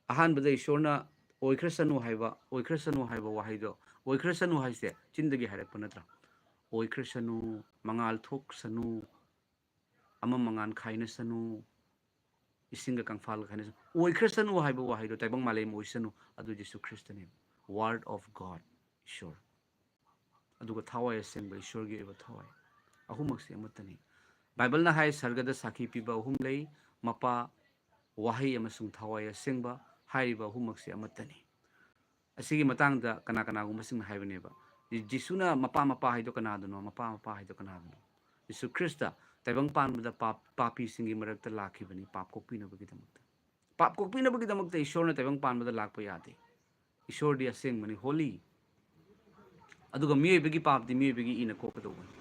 ꯑꯍꯥꯟꯕꯗ ꯏꯁꯣꯔꯅ "ꯑꯣꯏꯈ꯭ꯔꯁꯅꯨ" ꯍꯥꯏꯕ, "ꯑꯣꯏꯈ꯭ꯔꯁꯅꯨ" ꯍꯥꯏꯕ ꯋꯥꯍꯩꯗꯣ, "ꯑꯣꯏꯈ꯭ꯔꯁꯅꯨ" ꯍꯥꯏꯁꯦ ꯆꯤꯟꯗꯒꯤ ꯍꯥꯏꯔꯛꯄ ꯅꯠꯇ꯭ꯔꯥ? "ꯑꯣꯏꯈ꯭ꯔꯁꯅꯨ, ꯃꯉꯥꯜ ꯊꯣꯛꯁꯅꯨ, ꯑꯃ ꯃꯉꯥꯜ ꯈꯥꯏꯅꯁꯅꯨ, ꯏꯁꯤꯡꯒ ꯀꯪꯐꯥꯜꯒ ꯈꯥꯏꯅꯁꯅꯨ"꯫ "ꯑꯣꯏꯈ꯭ꯔꯁꯅꯨ" ꯍꯥꯏꯕ ꯋꯥꯍꯩꯗꯣ ꯇꯥꯏꯕꯪ ꯃꯥꯂꯦꯝ ꯑꯣꯏꯁꯅꯨ, ꯑꯗꯨ ꯖꯤꯁꯨ ꯈ꯭ꯔꯤꯁꯇꯅꯦꯕ꯫ Word of God, ꯏꯁꯣꯔ꯫ ꯑꯗꯨꯒ ꯊꯋꯥꯏ ꯑꯁꯦꯡꯕ, ꯏꯁꯣꯔꯒꯤ ꯑꯣꯏꯕ ꯊꯋꯥꯏ꯫ ꯑꯍꯨꯝꯃꯛꯁꯦ ꯑꯃꯠꯇꯅꯤ꯫ ꯕꯥꯏꯕꯜꯅ ꯍꯥꯏ, "ꯁꯔꯒꯗ ꯁꯥꯈꯤ ꯄꯤꯕ ꯑꯍꯨꯝ ꯂꯩ, ꯃꯄꯥ, ꯋꯥꯍꯩ ꯑꯃꯁꯨꯡ ꯊꯋꯥꯏ ꯑꯁꯦꯡꯕ"꯫ ꯍꯥꯏꯔꯤꯕ ꯑꯍꯨꯝꯃꯛꯁꯦ ꯑꯃꯠꯇꯅꯤ꯫ ꯑꯁꯤꯒꯤ ꯃꯇꯥꯡꯗ ꯀꯅꯥ ꯀꯅꯥꯒꯨꯝꯕꯁꯤꯡꯅ ꯍꯥꯏꯕꯅꯦꯕ, "ꯖꯤ-, ꯖꯤꯁꯨꯅ ꯃꯄꯥ, ꯃꯄꯥ ꯍꯥꯏꯗꯣ ꯀꯅꯥꯗꯅꯣ? ꯃꯄꯥ, ꯃꯄꯥ ꯍꯥꯏꯗꯣ ꯀꯅꯥꯗꯅꯣ?" ꯖꯤꯁꯨ ꯈ꯭ꯔꯤꯁꯇ ꯇꯥꯏꯕꯪ ꯄꯥꯟꯕꯗ ꯄꯥꯞ-, ꯄꯥꯄꯤꯁꯤꯡꯒꯤ ꯃꯔꯛꯇ ꯂꯥꯛꯈꯤꯕꯅꯤ, ꯄꯥꯞ ꯀꯣꯛꯄꯤꯅꯕꯒꯤꯗꯃꯛꯇ꯫ ꯄꯥꯞ ꯀꯣꯛꯄꯤꯅꯕꯒꯤꯗꯃꯛꯇ ꯏꯁꯣꯔꯅ ꯇꯥꯏꯕꯪ ꯄꯥꯟꯕꯗ ꯂꯥꯛꯄ ꯌꯥꯗꯦ꯫ ꯏꯁꯣꯔꯗꯤ ꯑꯁꯦꯡꯕꯅꯤ, holy꯫ ꯑꯗꯨꯒ ꯃꯤꯑꯣꯏꯕꯒꯤ ꯄꯥꯞꯇꯤ ꯃꯤꯑꯣꯏꯕꯒꯤ ꯏꯅ ꯀꯣꯛꯀꯗꯧꯕꯅꯤ꯫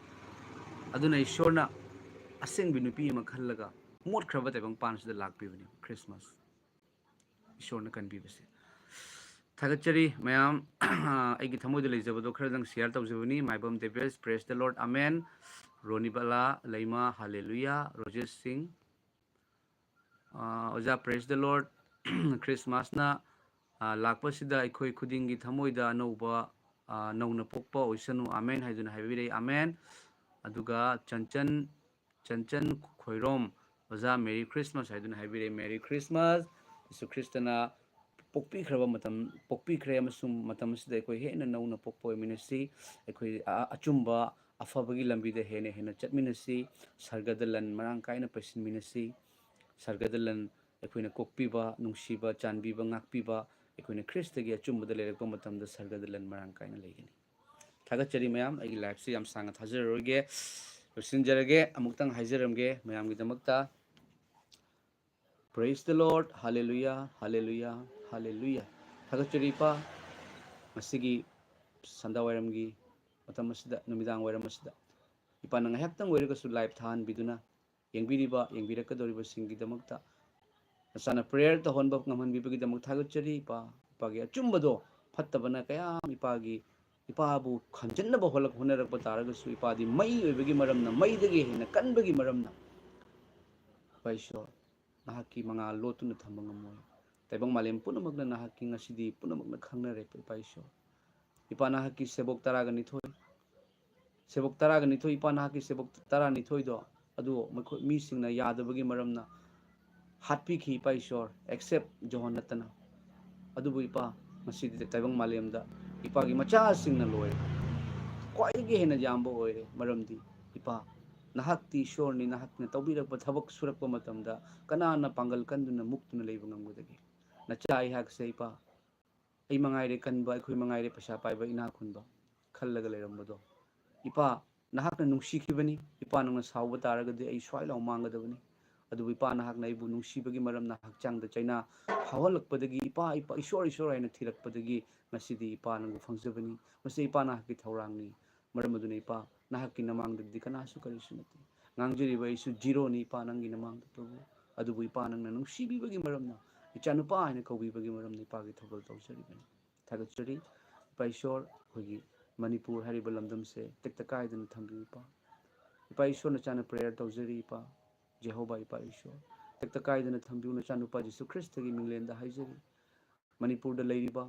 ꯑꯗꯨꯅ ꯏꯁꯣꯔꯅ ꯑꯁꯦꯡꯕ ꯅꯨꯄꯤ ꯑꯃ ꯈꯜꯂꯒ ꯃꯣꯠꯈ꯭ꯔꯕ ꯇꯥꯏꯕꯪ ꯄꯥꯟꯁꯤꯗ ꯂꯥꯛꯄꯤꯕꯅꯤ ꯈ꯭ꯔꯤꯁꯃꯥꯁ꯫ ꯏꯁꯣꯔꯅ ꯀꯟꯕꯤꯕꯁꯦ꯫ ꯊꯥꯒꯠꯆꯔꯤ ꯃꯌꯥꯝ꯫ ꯑꯩꯒꯤ ꯊꯃꯣꯏꯗ ꯂꯩꯖꯕꯗꯣ ꯈꯔꯗꯪ share ꯇꯧꯖꯕꯅꯤ꯫ ꯃꯥꯏꯕꯝ ꯗꯦꯕꯦꯁ, praise the Lord, amen. Ronibala ꯂꯩꯃ, ꯍꯥꯂꯦꯂꯨꯌꯥ꯫ ꯔꯣꯖꯦꯁ ꯁꯤꯡ, ꯑꯥ, ꯑꯣꯖꯥ, praise the Lord꯫ ꯈ꯭ꯔꯤꯁꯃꯥꯁꯅ, ꯑꯥ, ꯂꯥꯛꯄꯁꯤꯗ ꯑꯩꯈꯣꯏ ꯈꯨꯗꯤꯡꯒꯤ ꯊꯃꯣꯏꯗ ꯑꯅꯧꯕ ꯑ, ꯅꯧꯅ ꯄꯣꯛꯄ ꯑꯣꯏꯁꯅꯨ, ꯑꯃꯦꯟ ꯍꯥꯏꯗꯨꯅ ꯍꯥꯏꯕꯤꯔꯛꯏ, ꯑꯃꯦꯟ꯫ ꯑꯗꯨꯒ ꯆꯟꯆꯟ, ꯆꯟꯆꯟ ꯈꯣꯏꯔꯣꯝ, ꯑꯣꯖꯥ, Merry Christmas ꯍꯥꯏꯗꯨꯅ ꯍꯥꯏꯕꯤꯔꯛꯏ, Merry Christmas꯫ ꯌꯤꯁꯨ ꯈ꯭ꯔꯤꯁꯇꯅ ꯄꯣꯛꯄꯤꯈ꯭ꯔꯕ ꯃꯇꯝ, ꯄꯣꯛꯄꯤꯈ꯭ꯔꯦ, ꯑꯃꯁꯨꯡ ꯃꯇꯝ ꯑꯁꯤꯗ ꯑꯩꯈꯣꯏ ꯍꯦꯟꯅ ꯅꯧꯅ ꯄꯣꯛꯄ ꯑꯣꯏꯃꯤꯟꯅꯁꯤ꯫ ꯑꯩꯈꯣꯏ ꯑ-, ꯑꯆꯨꯝꯕ, ꯑꯐꯕꯒꯤ ꯂꯝꯕꯤꯗ ꯍꯦꯟꯅ ꯍꯦꯟꯅ ꯆꯠꯃꯤꯟꯅꯁꯤ꯫ ꯁꯔꯒꯗ ꯂꯟ ꯃꯔꯥꯡ ꯀꯥꯏꯅ ꯄꯩꯁꯤꯟꯃꯤꯟꯅꯁꯤ꯫ ꯁꯔꯒꯗ ꯂꯟ ꯑꯩꯈꯣꯏꯅ ꯀꯣꯛꯄꯤꯕ, ꯅꯨꯡꯁꯤꯕ, ꯆꯥꯟꯕꯤꯕ, ꯉꯥꯛꯄꯤꯕ, ꯑꯩꯈꯣꯏꯅ ꯈ꯭ꯔꯤꯁꯇꯒꯤ ꯑꯆꯨꯝꯕꯗ ꯂꯩꯔꯛꯄ ꯃꯇꯝꯗ ꯁꯔꯒꯗ ꯂꯟ ꯃꯔꯥꯡ ꯀꯥꯏꯅ ꯂꯩꯒꯅꯤ꯫ ꯊꯥꯒꯠꯆꯔꯤ ꯃꯌꯥꯝ꯫ ꯑꯩꯒꯤ liveꯁꯤ ꯌꯥꯝ ꯁꯥꯡꯅ ꯊꯥꯖꯔꯔꯣꯏꯒꯦ, ꯂꯣꯏꯁꯤꯟꯖꯔꯒꯦ꯫ ꯑꯃꯨꯛꯇꯪ ꯍꯥꯏꯖꯔꯝꯒꯦ ꯃꯌꯥꯝꯒꯤꯗꯃꯛꯇ, Praise the Lord, Hallelujah, Hallelujah, Hallelujah꯫ ꯊꯥꯒꯠꯆꯔꯤ ꯏꯄꯥ, ꯉꯁꯤꯒꯤ ꯁꯟꯗꯥ ꯋꯥꯏꯔꯝꯒꯤ ꯃꯇꯝ ꯑꯁꯤꯗ, ꯅꯨꯃꯤꯗꯥꯡ ꯋꯥꯏꯔꯝ ꯑꯁꯤꯗ ꯏꯄꯥꯅ ꯉꯥꯏꯍꯥꯛꯇꯪ ꯑꯣꯏꯔꯒꯁꯨ live ꯊꯥꯍꯟꯕꯤꯗꯨꯅ ꯌꯦꯡꯕꯤꯔꯤꯕ, ꯌꯦꯡꯕꯤꯔꯛꯀꯗꯧꯔꯤꯕꯁꯤꯡꯒꯤꯗꯃꯛꯇ ꯅꯆꯥꯅ prayer ꯇꯧꯍꯟꯕ ꯉꯝꯍꯟꯕꯤꯕꯒꯤꯗꯃꯛ ꯊꯥꯒꯠꯆꯔꯤ ꯏꯄꯥ꯫ ꯏꯄꯥꯒꯤ ꯑꯆꯨꯝꯕꯗꯣ, ꯐꯠꯇꯕꯅ ꯀꯌꯥ ꯑꯃ ꯏꯄꯥꯒꯤ, ꯏꯄꯥꯕꯨ ꯈꯟꯖꯟꯅꯕ ꯍꯣꯠꯂꯛ-, ꯍꯣꯠꯅꯔꯛꯄ ꯇꯥꯔꯒꯁꯨ, ꯏꯄꯥꯗꯤ ꯃꯩ ꯑꯣꯏꯕꯒꯤ ꯃꯔꯝꯅ, ꯃꯩꯗꯒꯤ ꯍꯦꯟꯅ ꯀꯟꯕꯒꯤ ꯃꯔꯝꯅ, ꯏꯄꯥ ꯏꯁꯣꯔ, ꯅꯍꯥꯛꯀꯤ ꯃꯉꯥꯜ ꯂꯣꯠꯇꯨꯅ ꯊꯝꯕ ꯉꯝꯃꯣꯏ꯫ ꯇꯥꯏꯕꯪ ꯃꯥꯂꯦꯝ ꯄꯨꯝꯅꯃꯛꯅ ꯅꯍꯥꯛꯀꯤ ꯉꯁꯤꯗꯤ ꯄꯨꯝꯅꯃꯛꯅ ꯈꯪꯅꯔꯦ, ꯏꯄꯥ ꯏꯁꯣꯔ꯫ ꯏꯄꯥ ꯅꯍꯥꯛꯀꯤ ꯁꯦꯕꯣꯛ ꯇꯔꯥꯒ ꯅꯤꯊꯣꯏ, ꯁꯦꯕꯣꯛ ꯇꯔꯥꯒ ꯅꯤꯊꯣꯏ, ꯏꯄꯥ ꯅꯍꯥꯛꯀꯤ ꯁꯦꯕꯣꯛ ꯇꯔꯥꯅꯤꯊꯣꯏꯗꯣ, ꯑꯗꯨ ꯃꯈꯣꯏ ꯃꯤꯁꯤꯡꯅ ꯌꯥꯗꯕꯒꯤ ꯃꯔꯝꯅ ꯍꯥꯠꯄꯤꯈꯤ, ꯏꯄꯥ ꯏꯁꯣꯔ, except ꯖꯣꯍꯣꯟ ꯅꯠꯇꯅ꯫ ꯑꯗꯨꯕꯨ ꯏꯄꯥ, ꯉꯁꯤꯗꯤ ꯇꯥꯏꯕꯪ ꯃꯥꯂꯦꯝꯗ ꯏꯄꯥꯒꯤ ꯃꯆꯥꯁꯤꯡꯅ ꯂꯣꯏꯔꯦ, ꯈ꯭ꯋꯥꯏꯗꯒꯤ ꯍꯦꯟꯅ ꯌꯥꯝꯕ ꯑꯣꯏꯔꯦ꯫ ꯃꯔꯝꯗꯤ ꯏꯄꯥ, ꯅꯍꯥꯛꯇꯤ ꯏꯁꯣꯔꯅꯤ, ꯅꯍꯥꯛꯅ ꯇꯧꯕꯤꯔꯛꯄ ꯊꯕꯛ ꯁꯨꯔꯛꯄ ꯃꯇꯝꯗ ꯀꯅꯥꯅ ꯄꯥꯡꯒꯜ ꯀꯟꯗꯨꯅ ꯃꯨꯛꯇꯨꯅ ꯂꯩꯕ ꯉꯝꯒꯗꯒꯦ? ꯅꯆꯥ ꯑꯩꯍꯥꯛꯁꯦ ꯏꯄꯥ, ꯑꯩ ꯃꯉꯥꯏꯔꯦ ꯀꯟꯕ, ꯑꯩꯈꯣꯏ ꯃꯉꯥꯏꯔꯦ ꯄꯩꯁꯥ ꯄꯥꯏꯕ, ꯏꯅꯥꯛ ꯈꯨꯟꯕ ꯈꯜꯂꯒ ꯂꯩꯔꯝꯕꯗꯣ, ꯏꯄꯥ, ꯅꯍꯥꯛꯅ ꯅꯨꯡꯁꯤꯈꯤꯕꯅꯤ꯫ ꯏꯄꯥ, ꯅꯪꯅ ꯁꯥꯎꯕ ꯇꯥꯔꯒꯗꯤ ꯑꯩ ꯁ꯭ꯋꯥꯏ ꯂꯥꯎ ꯃꯥꯡꯒꯗꯕꯅꯤ꯫ ꯑꯗꯨꯕꯨ ꯏꯄꯥ, ꯅꯍꯥꯛꯅ ꯑꯩꯕꯨ ꯅꯨꯡꯁꯤꯕꯒꯤ ꯃꯔꯝꯅ ꯍꯛꯆꯥꯡꯗ ꯆꯩꯅꯥ ꯐꯥꯎꯍꯜꯂꯛꯄꯗꯒꯤ, ꯏꯄꯥ, ꯏꯄꯥ, ꯏꯁꯣꯔ, ꯏꯁꯣꯔ ꯍꯥꯏꯅ ꯊꯤꯔꯛꯄꯗꯒꯤ ꯉꯁꯤꯗꯤ ꯏꯄꯥ ꯅꯪꯕꯨ ꯐꯪꯖꯕꯅꯤ꯫ ꯃꯁꯤ ꯏꯄꯥ ꯅꯍꯥꯛꯀꯤ ꯊꯧꯔꯥꯡꯅꯤ꯫ ꯃꯔꯝ ꯑꯗꯨꯅ ꯏꯄꯥ, ꯅꯍꯥꯛꯀꯤ ꯅꯃꯥꯡꯗꯗꯤ ꯀꯅꯥꯁꯨ ꯀꯔꯤꯁꯨ ꯅꯠꯇꯦ꯫ ꯉꯥꯡꯖꯔꯤꯕ ꯑꯩꯁꯨ ꯖꯤꯔꯣꯅꯤ ꯏꯄꯥ ꯅꯪꯒꯤ ꯅꯃꯥꯡꯗ ꯄ꯭ꯔꯚꯨ꯫ ꯑꯗꯨꯕꯨ ꯏꯄꯥ ꯅꯪꯅ ꯅꯨꯡꯁꯤꯕꯤꯕꯒꯤ ꯃꯔꯝꯅ, ꯏꯆꯥꯅꯨꯄꯥ ꯍꯥꯏꯅ ꯀꯧꯕꯤꯕꯒꯤ ꯃꯔꯝꯅ ꯏꯄꯥꯒꯤ ꯊꯧꯒꯜ ꯇꯧꯖꯔꯤꯕꯅꯤ꯫ ꯊꯥꯒꯠꯆꯔꯤ꯫ ꯏꯄꯥ ꯏꯁꯣꯔ, ꯑꯩꯈꯣꯏꯒꯤ ꯃꯅꯤꯄꯨꯔ ꯍꯥꯏꯔꯤꯕ ꯂꯝꯗꯝꯁꯦ ꯇꯦꯛꯇ ꯀꯥꯏꯗꯅ ꯊꯝꯕꯤꯌꯨ ꯏꯄꯥ꯫ ꯏꯄꯥ ꯏꯁꯣꯔ, ꯅꯆꯥꯅ prayer ꯇꯧꯖꯔꯤ ꯏꯄꯥ꯫ ꯖꯦꯍꯣꯚꯥ ꯏꯄꯥ ꯏꯁꯣꯔ, ꯇꯦꯛꯇ ꯀꯥꯏꯗꯅ ꯊꯝꯕꯤꯌꯨ, ꯅꯆꯥꯅꯨꯄꯥ ꯖꯤꯁꯨ ꯈ꯭ꯔꯤꯁꯇꯒꯤ ꯃꯤꯡꯂꯦꯟꯗ ꯍꯥꯏꯖꯔꯤ꯫ ꯃꯅꯤꯄꯨꯔꯗ ꯂꯩꯔꯤꯕ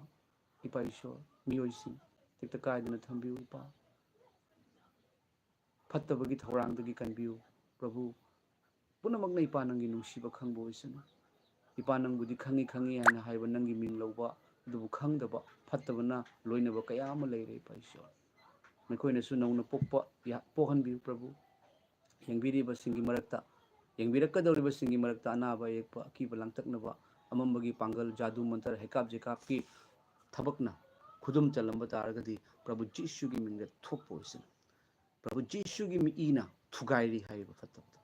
ꯏꯄꯥ ꯏꯁꯣꯔ, ꯃꯤꯑꯣꯏꯁꯤꯡ, ꯇꯦꯛꯇ ꯀꯥꯏꯗꯅ ꯊꯝꯕꯤꯌꯨ ꯏꯄꯥ꯫ ꯐꯠꯇꯕꯒꯤ ꯊꯧꯔꯥꯡꯗꯒꯤ ꯀꯟꯕꯤꯌꯨ ꯄ꯭ꯔꯚꯨ꯫ ꯄꯨꯝꯅꯃꯛꯅ ꯏꯄꯥ ꯅꯪꯒꯤ ꯅꯨꯡꯁꯤꯕ ꯈꯪꯕ ꯑꯣꯏꯁꯅꯨ꯫ ꯏꯄꯥ ꯅꯪꯕꯨꯗꯤ ꯈꯪꯉꯤ ꯈꯪꯉꯤ ꯍꯥꯏꯅ ꯍꯥꯏꯕ ꯅꯪꯒꯤ ꯃꯤꯡ ꯂꯧꯕ ꯑꯗꯨꯕꯨ ꯈꯪꯗꯕ ꯐꯠꯇꯕꯅ ꯂꯣꯏꯅꯕ ꯀꯌꯥ ꯑꯃ ꯂꯩꯔꯦ ꯏꯄꯥ ꯏꯁꯣꯔ꯫ ꯃꯈꯣꯏꯅꯁꯨ ꯅꯧꯅ ꯄꯣꯛꯄ ꯌꯥ- ꯄꯣꯛꯍꯟꯕꯤꯌꯨ ꯄ꯭ꯔꯚꯨ꯫ ꯌꯦꯡꯕꯤꯔꯤꯕꯁꯤꯡꯒꯤ ꯃꯔꯛꯇ, ꯌꯦꯡꯕꯤꯔꯛꯀꯗꯧꯔꯤꯕꯁꯤꯡꯒꯤ ꯃꯔꯛꯇ ꯑꯅꯥꯕ ꯑꯌꯦꯛꯄ ꯑꯀꯤꯕ ꯂꯥꯡꯇꯛꯅꯕ ꯑꯃꯝꯕꯒꯤ ꯄꯥꯡꯒꯜ ꯖꯥꯗꯨ ꯃꯟꯇꯔ ꯍꯩꯀꯥꯞ ꯖꯦꯀꯥꯞꯀꯤ ꯊꯕꯛꯅ ꯈꯨꯗꯨꯝ ꯆꯜꯂꯝꯕ ꯇꯥꯔꯒꯗꯤ ꯄ꯭ꯔꯚꯨ ꯖꯤꯁꯨꯒꯤ ꯃꯤꯡꯗ ꯊꯣꯛꯄ ꯑꯣꯏꯁꯅꯨ꯫ ꯄ꯭ꯔꯚꯨ ꯖꯤꯁꯨꯒꯤ ꯃꯤꯠ ꯏꯅ ꯊꯨꯒꯥꯏꯔꯤ ꯍꯥꯏꯔꯤꯕ ꯐꯠꯇꯕꯗꯣ꯫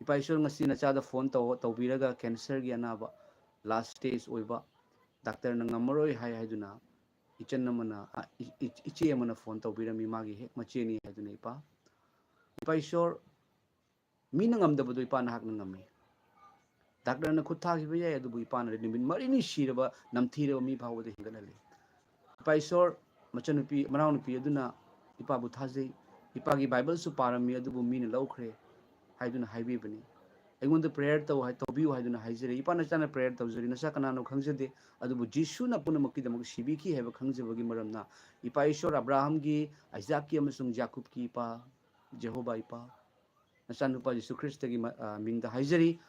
ꯏꯄꯥ ꯏꯁꯣꯔ ꯉꯁꯤ ꯅꯆꯥꯗ ꯐꯣꯟ ꯇꯧ ꯇꯧꯕꯤꯔꯒ ꯀꯦꯟꯁꯔꯒꯤ ꯑꯅꯥꯕ ꯂꯥꯁ ꯁ꯭ꯇꯦꯖ ꯑꯣꯏꯕ ꯗꯥꯛꯇꯔꯅ ꯉꯝꯃꯔꯣꯏ ꯍꯥꯏ ꯍꯥꯏꯗꯨꯅ ꯏꯆꯟ ꯑꯃꯅ ꯑ, ꯏ- ꯏ- ꯏꯆꯦ ꯑꯃꯅ ꯐꯣꯟ ꯇꯧꯕꯤꯔꯝꯃꯤ ꯃꯥꯒꯤ ꯍꯦꯛ ꯃꯆꯦꯅꯤ ꯍꯥꯏꯗꯨꯅ ꯏꯄꯥ꯫ ꯏꯄꯥ ꯏꯁꯣꯔ ꯃꯤꯅ ꯉꯝꯗꯕꯗꯣ ꯏꯄꯥ ꯅꯍꯥꯛꯅ ꯉꯝꯃꯤ꯫ ꯗꯥꯛꯇꯔꯅ ꯈꯨꯠ ꯊꯥꯈꯤꯕ ꯌꯥꯏ ꯑꯗꯨꯕꯨ ꯏꯄꯥꯅ ꯅꯨꯃꯤꯠ ꯃꯔꯤꯅꯤ ꯁꯤꯔꯕ ꯅꯝꯊꯤꯔꯕ ꯃꯤ ꯐꯥꯎꯕꯗ ꯍꯤꯡꯒꯠꯍꯜꯂꯤ꯫ ꯏꯄꯥ ꯏꯁꯣꯔ ꯃꯆꯟꯅꯨꯄꯤ ꯃꯅꯥꯎꯅꯨꯄꯤ ꯑꯗꯨꯅ ꯏꯄꯥꯕꯨ ꯊꯥꯖꯩ꯫ ꯏꯄꯥꯒꯤ ꯕꯥꯏꯕꯜꯁꯨ ꯄꯥꯔꯝꯃꯤ ꯑꯗꯨꯕꯨ ꯃꯤꯅ ꯂꯧꯈ꯭ꯔꯦ ꯍꯥꯏꯗꯨꯅ ꯍꯥꯏꯕꯤꯕꯅꯤ꯫ ꯑꯩꯉꯣꯟꯗ ꯄ꯭ꯔꯦꯌꯔ ꯇꯧ ꯍꯥꯏ ꯇꯧꯕꯤꯌꯨ ꯍꯥꯏꯗꯨꯅ ꯍꯥꯏꯖꯔꯦ꯫ ꯏꯄꯥ ꯅꯆꯥꯅ ꯄ꯭ꯔꯦꯌꯔ ꯇꯧꯖꯔꯤ꯫ ꯅꯆꯥ ꯀꯅꯥꯅꯣ ꯈꯪꯖꯗꯦ, ꯑꯗꯨꯕꯨ ꯖꯤꯁꯨꯅ ꯄꯨꯝꯅꯃꯛꯀꯤꯗꯃꯛ ꯁꯤꯕꯤꯈꯤ ꯍꯥꯏꯕ ꯈꯪꯖꯕꯒꯤ ꯃꯔꯝꯅ ꯏꯄꯥ ꯏꯁꯣꯔ ꯑꯕ꯭ꯔꯥꯍꯝꯒꯤ, ꯑꯥꯏꯖꯥꯛꯀꯤ ꯑꯃꯁꯨꯡ ꯌꯥꯀꯨꯕꯀꯤ ꯏꯄꯥ ꯖꯦꯍꯣꯕꯥ ꯏꯄꯥ, ꯅꯆꯥꯅꯨꯄꯥ ꯖꯤꯁꯨ ꯈ꯭ꯔꯤꯁꯇꯒꯤ ꯃ- ꯑ, ꯃꯤꯡꯗ ꯍꯥꯏꯖꯔꯤ꯫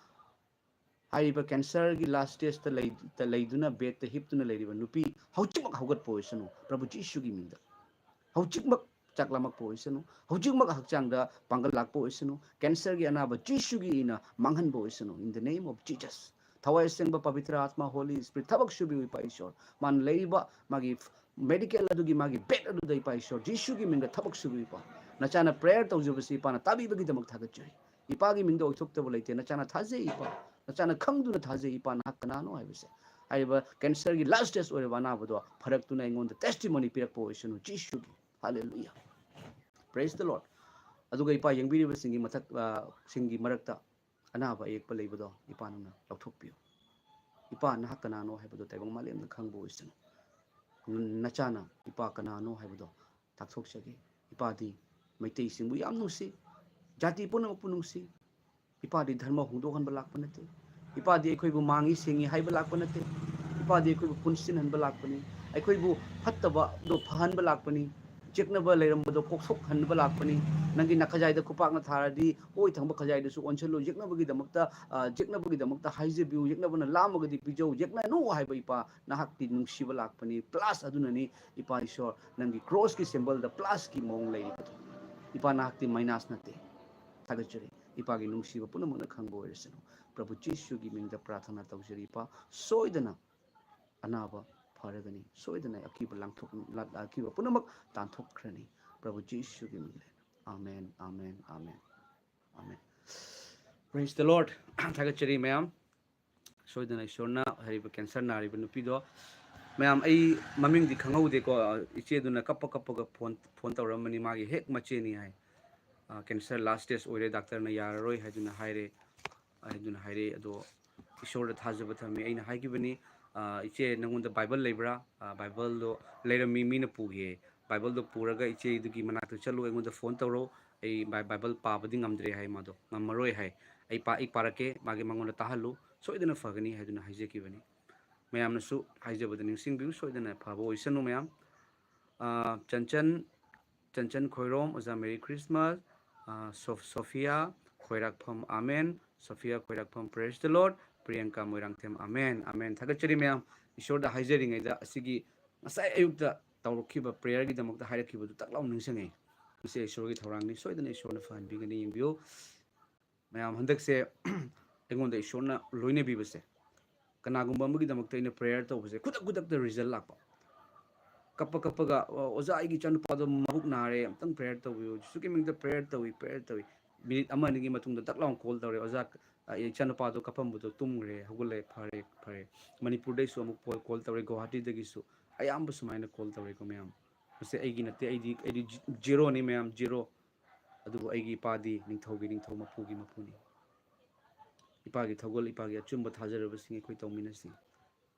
ꯍꯥꯏꯔꯤꯕ ꯀꯦꯟꯁꯔꯒꯤ ꯂꯥꯁ ꯁ꯭ꯇꯦꯖꯇ ꯂꯩ- ꯇ ꯂꯩꯗꯨꯅ ꯕꯦꯗꯇ ꯍꯤꯞꯇꯨꯅ ꯂꯩꯔꯤꯕ ꯅꯨꯄꯤ ꯍꯧꯖꯤꯛꯃꯛ ꯍꯧꯒꯠꯄ ꯑꯣꯏꯁꯅꯨ ꯄ꯭ꯔꯚꯨ ꯖꯤꯁꯨꯒꯤ ꯃꯤꯡꯗ꯫ ꯍꯧꯖꯤꯛꯃꯛ ꯆꯥꯛ ꯂꯥꯝꯃꯛꯄ ꯑꯣꯏꯁꯅꯨ, ꯍꯧꯖꯤꯛꯃꯛ ꯍꯛꯆꯥꯡꯗ ꯄꯥꯡꯒꯜ ꯂꯥꯛꯄ ꯑꯣꯏꯁꯅꯨ, ꯀꯦꯟꯁꯔꯒꯤ ꯑꯅꯥꯕ ꯖꯤꯁꯨꯒꯤ ꯏꯅ ꯃꯥꯡꯍꯟꯕ ꯑꯣꯏꯁꯅꯨ, in the name of Jesus꯫ ꯊꯋꯥꯏ ꯑꯁꯦꯡꯕ ꯄꯕꯤꯇ꯭ꯔ ꯑꯥꯠꯃ ꯍꯣꯂꯤ ꯁ꯭ꯄꯤꯔꯤꯠ ꯊꯕꯛ ꯁꯨꯕꯤꯌꯨ ꯏꯄꯥ ꯏꯁꯣꯔ꯫ ꯃꯥꯅ ꯂꯩꯔꯤꯕ ꯃꯥꯒꯤ ꯃꯦꯗꯤꯀꯦꯜ ꯑꯗꯨꯒꯤ ꯃꯥꯒꯤ ꯕꯦꯗ ꯑꯗꯨꯗ ꯏꯄꯥ ꯏꯁꯣꯔ ꯖꯤꯁꯨꯒꯤ ꯃꯤꯡꯗ ꯊꯕꯛ ꯁꯨꯕꯤꯌꯨ ꯏꯄꯥ꯫ ꯅꯆꯥꯅ ꯄ꯭ꯔꯦꯌꯔ ꯇꯧꯖꯕꯁꯤ ꯏꯄꯥꯅ ꯇꯥꯕꯤꯕꯒꯤꯗꯃꯛ ꯊꯥꯒꯠꯆꯔꯤ꯫ ꯏꯄꯥꯒꯤ ꯃꯤꯡꯗ ꯑꯣꯏꯊꯣꯛꯇꯕ ꯂꯩꯇꯦ꯫ ꯅꯆꯥꯅ ꯊꯥꯖꯩ ꯏꯄꯥ, ꯅꯆꯥꯅ ꯈꯪꯗꯨꯅ ꯊꯥꯖꯩ ꯏꯄꯥ ꯅꯍꯥꯛ ꯀꯅꯥꯅꯣ ꯍꯥꯏꯕꯁꯦ꯫ ꯍꯥꯏꯔꯤꯕ ꯀꯦꯟꯁꯔꯒꯤ ꯂꯥꯁ ꯁ꯭ꯇꯦꯖ ꯑꯣꯏꯔꯕ ꯑꯅꯥꯕꯗꯣ ꯐꯔꯛꯇꯨꯅ ꯑꯩꯉꯣꯟꯗ ꯇꯦꯁꯇꯤꯃꯣꯅꯤ ꯄꯤꯔꯛꯄ ꯑꯣꯏꯁꯅꯨ ꯖꯤꯁꯨꯒꯤ꯫ ꯍꯥꯂꯦꯂꯨꯌꯥ꯫ Praise the Lord꯫ ꯑꯗꯨꯒ ꯏꯄꯥ ꯌꯦꯡꯕꯤꯔꯤꯕꯁꯤꯡꯒꯤ ꯃꯊꯛ ꯑ, ꯁꯤꯡꯒꯤ ꯃꯔꯛꯇ ꯑꯅꯥꯕ ꯑꯌꯦꯛꯄ ꯂꯩꯕꯗꯣ ꯏꯄꯥ ꯅꯪꯅ ꯂꯧꯊꯣꯛꯄꯤꯌꯨ꯫ ꯏꯄꯥ ꯅꯍꯥꯛ ꯀꯅꯥꯅꯣ ꯍꯥꯏꯕꯗꯣ ꯇꯥꯏꯕꯪ ꯃꯥꯂꯦꯝꯅ ꯈꯪꯕ ꯑꯣꯏꯁꯅꯨ꯫ ꯅꯆꯥꯅ ꯏꯄꯥ ꯀꯅꯥꯅꯣ ꯍꯥꯏꯕꯗꯣ ꯇꯥꯛꯊꯣꯛꯆꯒꯦ꯫ ꯏꯄꯥꯗꯤ ꯃꯩꯇꯩꯁꯤꯡꯕꯨ ꯌꯥꯝ ꯅꯨꯡꯁꯤ, ꯖꯥꯇꯤ ꯄꯨꯝꯅꯃꯛꯄꯨ ꯅꯨꯡꯁꯤ꯫ ꯏꯄꯥꯗꯤ ꯙꯔꯃ ꯍꯣꯡꯗꯣꯛꯍꯟꯕ ꯂꯥꯛꯄ ꯅꯠꯇꯦ꯫ ꯏꯄꯥꯗꯤ ꯑꯩꯈꯣꯏꯕꯨ ꯃꯥꯡꯉꯤ ꯁꯦꯡꯉꯤ ꯍꯥꯏꯕ ꯂꯥꯛꯄ ꯅꯠꯇꯦ꯫ ꯏꯄꯥꯗꯤ ꯑꯩꯈꯣꯏꯕꯨ ꯄꯨꯟꯁꯤꯟꯍꯟꯕ ꯂꯥꯛꯄꯅꯤ, ꯑꯩꯈꯣꯏꯕꯨ ꯐꯠꯇꯕꯗꯣ ꯐꯍꯟꯕ ꯂꯥꯛꯄꯅꯤ, ꯌꯦꯛꯅꯕ ꯂꯩꯔꯝꯕꯗꯣ ꯀꯣꯛꯊꯣꯛꯍꯟꯕ ꯂꯥꯛꯄꯅꯤ꯫ ꯅꯪꯒꯤ ꯅꯈꯖꯥꯏꯗ ꯈꯨꯄꯥꯛꯅ ꯊꯥꯔꯗꯤ ꯑꯣꯏ ꯊꯪꯕ ꯈꯖꯥꯏꯗꯁꯨ ꯑꯣꯟꯁꯤꯜꯂꯨ꯫ ꯌꯦꯛꯅꯕꯒꯤꯗꯃꯛꯇ, ꯑ, ꯌꯦꯛꯅꯕꯒꯤꯗꯃꯛꯇ ꯍꯥꯏꯖꯕꯤꯌꯨ, ꯌꯦꯛꯅꯕꯅ ꯂꯥꯝꯃꯒꯗꯤ ꯄꯤꯖꯧ, ꯌꯦꯛꯅꯅꯨ ꯍꯥꯏꯕ ꯏꯄꯥ ꯅꯍꯥꯛꯇꯤ ꯅꯨꯡꯁꯤꯕ ꯂꯥꯛꯄꯅꯤ꯫ Plus ꯑꯗꯨꯅꯅꯤ ꯏꯄꯥ ꯏꯁꯣꯔ ꯅꯪꯒꯤ crossꯀꯤ symbolꯗ plusꯀꯤ ꯃꯑꯣꯡ ꯂꯩꯔꯤꯕꯗꯣ꯫ ꯏꯄꯥ ꯅꯍꯥꯛꯇꯤ minus ꯅꯠꯇꯦ꯫ ꯊꯥꯒꯠꯆꯔꯤ꯫ ꯏꯄꯥꯒꯤ ꯅꯨꯡꯁꯤꯕ ꯄꯨꯝꯅꯃꯛꯅ ꯈꯪꯕ ꯑꯣꯏꯔꯁꯅꯨ꯫ ꯄ꯭ꯔꯚꯨ ꯖꯤꯁꯨꯒꯤ ꯃꯤꯡꯗ ꯄ꯭ꯔꯥꯊꯅꯥ ꯇꯧꯖꯔꯤ ꯏꯄꯥ꯫ ꯁꯣꯏꯗꯅ ꯑꯅꯥꯕ ꯐꯔꯒꯅꯤ꯫ ꯁꯣꯏꯗꯅ ꯑꯀꯤꯕ ꯂꯥꯡꯊꯣꯛ-, ꯂꯥ-, ꯑꯀꯤꯕ ꯄꯨꯝꯅꯃꯛ ꯇꯥꯟꯊꯣꯛꯈ꯭ꯔꯅꯤ꯫ ꯄ꯭ꯔꯚꯨ ꯖꯤꯁꯨꯒꯤ ꯃꯤꯡꯗ꯫ Amen, amen, amen, amen. Praise the Lord꯫ ꯊꯥꯒꯠꯆꯔꯤ ꯃꯌꯥꯝ꯫ ꯁꯣꯏꯗꯅ ꯏꯁꯣꯔꯅ ꯍꯥꯏꯔꯤꯕ cancer ꯅꯥꯔꯤꯕ ꯅꯨꯄꯤꯗꯣ, ꯃꯌꯥꯝ, ꯑꯩ ꯃꯃꯤꯡꯗꯤ ꯈꯪꯍꯧꯗꯦꯀꯣ, ꯏꯆꯦꯗꯨꯅ ꯀꯞꯄ ꯀꯞꯄꯒ phone, phone ꯇꯧꯔꯝꯕꯅꯤ, ꯃꯥꯒꯤ ꯍꯦꯛ ꯃꯆꯦꯅꯤ ꯍꯥꯏ꯫ ꯑ, cancer last stage ꯑꯣꯏꯔꯦ, doctorꯅ ꯌꯥꯔꯔꯣꯏ ꯍꯥꯏꯗꯨꯅ ꯍꯥꯏꯔꯦ, ꯍꯥꯏꯗꯨꯅ ꯍꯥꯏꯔꯦ꯫ ꯑꯗꯣ ꯏꯁꯣꯔꯗ ꯊꯥꯖꯕ ꯊꯝꯃꯤ꯫ ꯑꯩꯅ ꯍꯥꯏꯈꯤꯕꯅꯤ, ꯑ, "ꯏꯆꯦ, ꯅꯪꯉꯣꯟꯗ Bible ꯂꯩꯕ꯭ꯔꯥ?" ꯑ, Bibleꯗꯣ ꯂꯩꯔꯝꯃꯤ, ꯃꯤꯅ ꯄꯨꯈꯤꯌꯦ꯫ Bibleꯗꯣ ꯄꯨꯔꯒ ꯏꯆꯦꯗꯨꯒꯤ ꯃꯅꯥꯛꯇ ꯆꯠꯂꯨ, ꯑꯩꯉꯣꯟꯗ phone ꯇꯧꯔꯣ, ꯑꯩ ꯕꯥꯏ-, Bible ꯄꯥꯕꯗꯤ ꯉꯝꯗ꯭ꯔꯦ ꯍꯥꯏ, ꯃꯥꯗꯣ ꯉꯝꯃꯔꯣꯏ ꯍꯥꯏ꯫ "ꯑꯩ ꯄꯥ-, ꯑꯩ ꯄꯥꯔꯛꯀꯦ, ꯃꯥꯒꯤ ꯃꯉꯣꯟꯗ ꯇꯥꯍꯜꯂꯨ, ꯁꯣꯏꯗꯅ ꯐꯒꯅꯤ" ꯍꯥꯏꯗꯨꯅ ꯍꯥꯏꯖꯈꯤꯕꯅꯤ꯫ ꯃꯌꯥꯝꯅꯁꯨ ꯍꯥꯏꯖꯕꯗ ꯅꯤꯡꯁꯤꯡꯕꯤꯌꯨ, ꯁꯣꯏꯗꯅ ꯐꯕ ꯑꯣꯏꯁꯅꯨ ꯃꯌꯥꯝ꯫ ꯑ, ꯆꯟꯆꯟ, ꯆꯟꯆꯟ ꯈꯣꯏꯔꯣꯝ, ꯑꯣꯖꯥ Merry Christmas, ꯑ, ꯁꯣꯐ-, Sophia Khoirakpham, amen, Sophia Khoirakpham, Praise the Lord, Priyanka Moirangthem, amen, amen. ꯊꯥꯒꯠꯆꯔꯤ ꯃꯌꯥꯝ꯫ ꯏꯁꯣꯔꯗ ꯍꯥꯏꯖꯔꯤꯉꯩꯗ ꯑꯁꯤꯒꯤ ꯉꯁꯥꯏ ꯑꯌꯨꯛꯇ ꯇꯧꯔꯛꯈꯤꯕ prayerꯒꯤꯗꯃꯛꯇ ꯍꯥꯏꯔꯛꯈꯤꯕꯗꯨ ꯇꯛ ꯂꯥꯎ ꯅꯤꯡꯁꯤꯡꯉꯛꯏ꯫ ꯃꯁꯤ ꯏꯁꯣꯔꯒꯤ ꯊꯧꯔꯥꯡꯅꯤ, ꯁꯣꯏꯗꯅ ꯏꯁꯣꯔꯅ ꯐꯍꯟꯕꯤꯒꯅꯤ꯫ ꯌꯦꯡꯕꯤꯌꯨ ꯃꯌꯥꯝ, ꯍꯟꯗꯛꯁꯦ ꯑꯩꯉꯣꯟꯗ ꯏꯁꯣꯔꯅ ꯂꯣꯏꯅꯕꯤꯕꯁꯦ, ꯀꯅꯥꯒꯨꯝꯕ ꯑꯃꯒꯤꯗꯃꯛꯇ ꯑꯩꯅ prayer ꯇꯧꯕꯁꯦ ꯈꯨꯗꯛ ꯈꯨꯗꯛꯇ result ꯂꯥꯛꯄ꯫ ꯀꯞꯄ ꯀꯞꯄꯒ, "ꯑꯣ, ꯑꯣꯖꯥ, ꯑꯩꯒꯤ ꯏꯆꯥꯅꯨꯄꯥꯗꯣ ꯃꯕꯨꯛ ꯅꯥꯔꯦ, ꯑꯝꯇꯪ prayer ꯇꯧꯕꯤꯌꯨ", ꯖꯤꯁꯨꯒꯤ ꯃꯤꯡꯗ prayer ꯇꯧꯏ, prayer ꯇꯧꯏ꯫ Minute ꯑꯃ ꯑꯅꯤꯒꯤ ꯃꯇꯨꯡꯗ ꯗꯛ ꯂꯥꯎꯅ call ꯇꯧꯔꯦ, "ꯑꯣꯖꯥ, ꯑ, ꯏꯆꯥꯅꯨꯄꯥꯗꯣ ꯀꯞꯄꯝꯕꯗꯣ ꯇꯨꯝꯈ꯭ꯔꯦ, ꯍꯧꯒꯠꯂꯦ, ꯐꯔꯦ, ꯐꯔꯦ"꯫ ꯃꯅꯤꯄꯨꯔꯗꯩꯁꯨ ꯑꯃꯨꯛ call, call ꯇꯧꯔꯦ, ꯒꯨꯋꯥꯍꯥꯇꯤꯗꯒꯤꯁꯨ꯫ ꯑꯌꯥꯝꯕ ꯁꯨꯃꯥꯏꯅ call ꯇꯧꯔꯦꯀꯣ ꯃꯌꯥꯝ꯫ ꯃꯁꯤ ꯑꯩꯒꯤ ꯅꯠꯇꯦ, ꯑꯩꯗꯤ, ꯑꯩꯗꯤ ꯖꯤ-, zeroꯅꯤ ꯃꯌꯥꯝ, zero꯫ ꯑꯗꯨꯕꯨ ꯑꯩꯒꯤ ꯏꯄꯥꯗꯤ ꯅꯤꯡꯊꯧꯒꯤ ꯅꯤꯡꯊꯧ, ꯃꯄꯨꯒꯤ ꯃꯄꯨꯅꯤ꯫ ꯏꯄꯥꯒꯤ ꯊꯧꯒꯜ, ꯏꯄꯥꯒꯤ ꯑꯆꯨꯝꯕ ꯊꯥꯖꯔꯕꯁꯤꯡ ꯑꯩꯈꯣꯏ ꯇꯧꯃꯤꯟꯅꯁꯤ꯫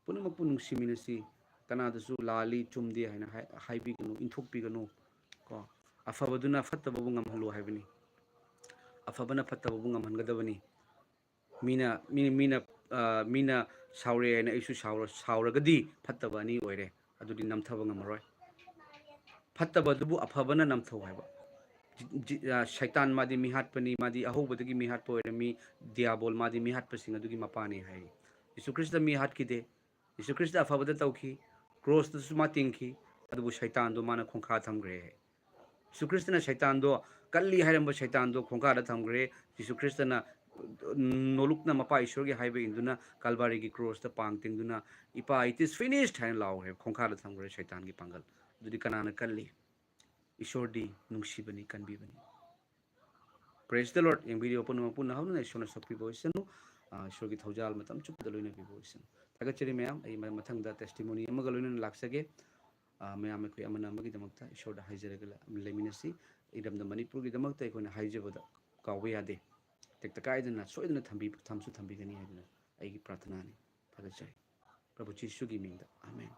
ꯄꯨꯝꯅꯃꯛꯄꯨ ꯅꯨꯡꯁꯤꯃꯤꯟꯅꯁꯤ꯫ ꯀꯅꯥꯗꯁꯨ ꯂꯥꯜꯂꯤ, ꯆꯨꯝꯗꯦ ꯍꯥꯏꯅ ꯍꯥꯏ-, ꯍꯥꯏꯕꯤꯒꯅꯨ, ꯏꯟꯊꯣꯛꯄꯤꯒꯅꯨ꯫ ꯀꯣ, ꯑꯐꯕꯗꯨꯅ ꯐꯠꯇꯕꯕꯨ ꯉꯝꯍꯜꯂꯨ ꯍꯥꯏꯕꯅꯤ꯫ ꯑꯐꯕꯅ ꯐꯠꯇꯕꯕꯨ ꯉꯝꯍꯟꯒꯗꯕꯅꯤ꯫ ꯃꯤꯅ, ꯃꯤ-, ꯃꯤꯅ ꯑ, ꯃꯤꯅ ꯁꯥꯎꯔꯦ ꯍꯥꯏꯅ ꯑꯩꯁꯨ ꯁꯥꯎꯔ-, ꯁꯥꯎꯔꯒꯗꯤ ꯐꯠꯇꯕ ꯑꯅꯤ ꯑꯣꯏꯔꯦ, ꯑꯗꯨꯗꯤ ꯅꯝꯊꯕ ꯉꯝꯃꯔꯣꯏ꯫ ꯐꯠꯇꯕꯗꯨꯕꯨ ꯑꯐꯕꯅ ꯅꯝꯊꯧ ꯍꯥꯏꯕ꯫ ꯖꯤ-, ꯖꯤ-, ꯑ, ꯁꯩꯇꯥꯟ ꯃꯥꯗꯤ ꯃꯤꯍꯥꯠꯄꯅꯤ, ꯃꯥꯗꯤ ꯑꯍꯧꯕꯗꯒꯤ ꯃꯤꯍꯥꯠꯄ ꯑꯣꯏꯔꯝꯃꯤ, ꯗꯤꯌꯥꯕꯣꯜ ꯃꯥꯗꯤ ꯃꯤꯍꯥꯠꯄꯁꯤꯡ ꯑꯗꯨꯒꯤ ꯃꯄꯥꯅꯤ ꯍꯥꯏ꯫ ꯖꯤꯁꯨ ꯈ꯭ꯔꯤꯁꯇ ꯃꯤ ꯍꯥꯠꯈꯤꯗꯦ꯫ ꯖꯤꯁꯨ ꯈ꯭ꯔꯤꯁꯇ ꯑꯐꯕꯗ ꯇꯧꯈꯤ, ꯀ꯭ꯔꯣꯁꯇꯁꯨ ꯃꯥ ꯇꯤꯡꯈꯤ, ꯑꯗꯨꯕꯨ ꯁꯩꯇꯥꯟꯗꯣ ꯃꯥꯅ ꯈꯣꯡꯈꯥ ꯊꯝꯈ꯭ꯔꯦ꯫ ꯖꯤꯁꯨ ꯈ꯭ꯔꯤꯁꯇꯅ ꯁꯩꯇꯥꯟꯗꯣ, ꯀꯜꯂꯤ ꯍꯥꯏꯔꯝꯕ ꯁꯩꯇꯥꯟꯗꯣ ꯈꯣꯡꯈꯥꯗ ꯊꯝꯈ꯭ꯔꯦ꯫ ꯖꯤꯁꯨ ꯈ꯭ꯔꯤꯁꯇꯅ ꯅꯣꯂꯨꯛꯅ ꯃꯄꯥ ꯏꯁꯣꯔꯒꯤ ꯍꯥꯏꯕ ꯏꯟꯗꯨꯅ ꯀꯜꯚꯥꯔꯤꯒꯤ ꯀ꯭ꯔꯣꯁꯇ ꯄꯥꯡ ꯇꯤꯡꯗꯨꯅ, "ꯏꯄꯥ, it is finished" ꯍꯥꯏꯅ ꯂꯥꯎꯈ꯭ꯔꯦ ꯈꯣꯡꯈꯥꯗ ꯊꯝꯈ꯭ꯔꯦ ꯁꯩꯇꯥꯟꯒꯤ ꯄꯥꯡꯒꯜ꯫ ꯑꯗꯨꯗꯤ ꯀꯅꯥꯅ ꯀꯜꯂꯤ? ꯏꯁꯣꯔꯗꯤ ꯅꯨꯡꯁꯤꯕꯅꯤ, ꯀꯟꯕꯤꯕꯅꯤ꯫ Praise the Lord꯫ ꯌꯦꯡꯕꯤꯔꯤꯕ ꯄꯨꯝꯅꯃꯛꯄꯨ ꯅꯍꯧꯅꯅ ꯏꯁꯣꯔꯅ ꯁꯣꯛꯄꯤꯕ ꯑꯣꯏꯁꯅꯨ꯫ ꯑ, ꯏꯁꯣꯔꯒꯤ ꯊꯧꯖꯥꯜ ꯃꯇꯝ ꯆꯨꯞꯄꯗ ꯂꯣꯏꯅꯕꯤꯕ ꯑꯣꯏꯁꯅꯨ꯫ ꯊꯥꯒꯠꯆꯔꯤ ꯃꯌꯥꯝ꯫ ꯑꯩ ꯃ-, ꯃꯊꯪꯗ testimony ꯑꯃꯒ ꯂꯣꯏꯅꯅ ꯂꯥꯛꯆꯒꯦ꯫ ꯑ, ꯃꯌꯥꯝ ꯑꯩꯈꯣꯏ ꯑꯃꯅ ꯑꯃꯒꯤꯗꯃꯛꯇ ꯏꯁꯣꯔꯗ ꯍꯥꯏꯖꯔꯒ ꯂ-, ꯂꯩꯃꯤꯟꯅꯁꯤ꯫ ꯏꯔꯝꯗꯝ ꯃꯅꯤꯄꯨꯔꯒꯤꯗꯃꯛꯇ ꯑꯩꯈꯣꯏꯅ ꯍꯥꯏꯖꯕꯗ ꯀꯥꯎꯕ ꯌꯥꯗꯦ꯫ ꯇꯦꯛꯇ ꯀꯥꯏꯗꯅ ꯁꯣꯏꯗꯅ ꯊꯝꯕꯤ-, ꯊꯝꯁꯨ ꯊꯝꯕꯤꯒꯅꯤ ꯍꯥꯏꯗꯨꯅ ꯑꯩꯒꯤ ꯄ꯭ꯔꯥꯔꯊꯅꯥꯅꯤ꯫ ꯊꯥꯒꯠꯆꯔꯤ꯫ ꯄ꯭ꯔꯚꯨ ꯖꯤꯁꯨꯒꯤ ꯃꯤꯡꯗ꯫ ꯑꯥꯃꯦꯟ꯫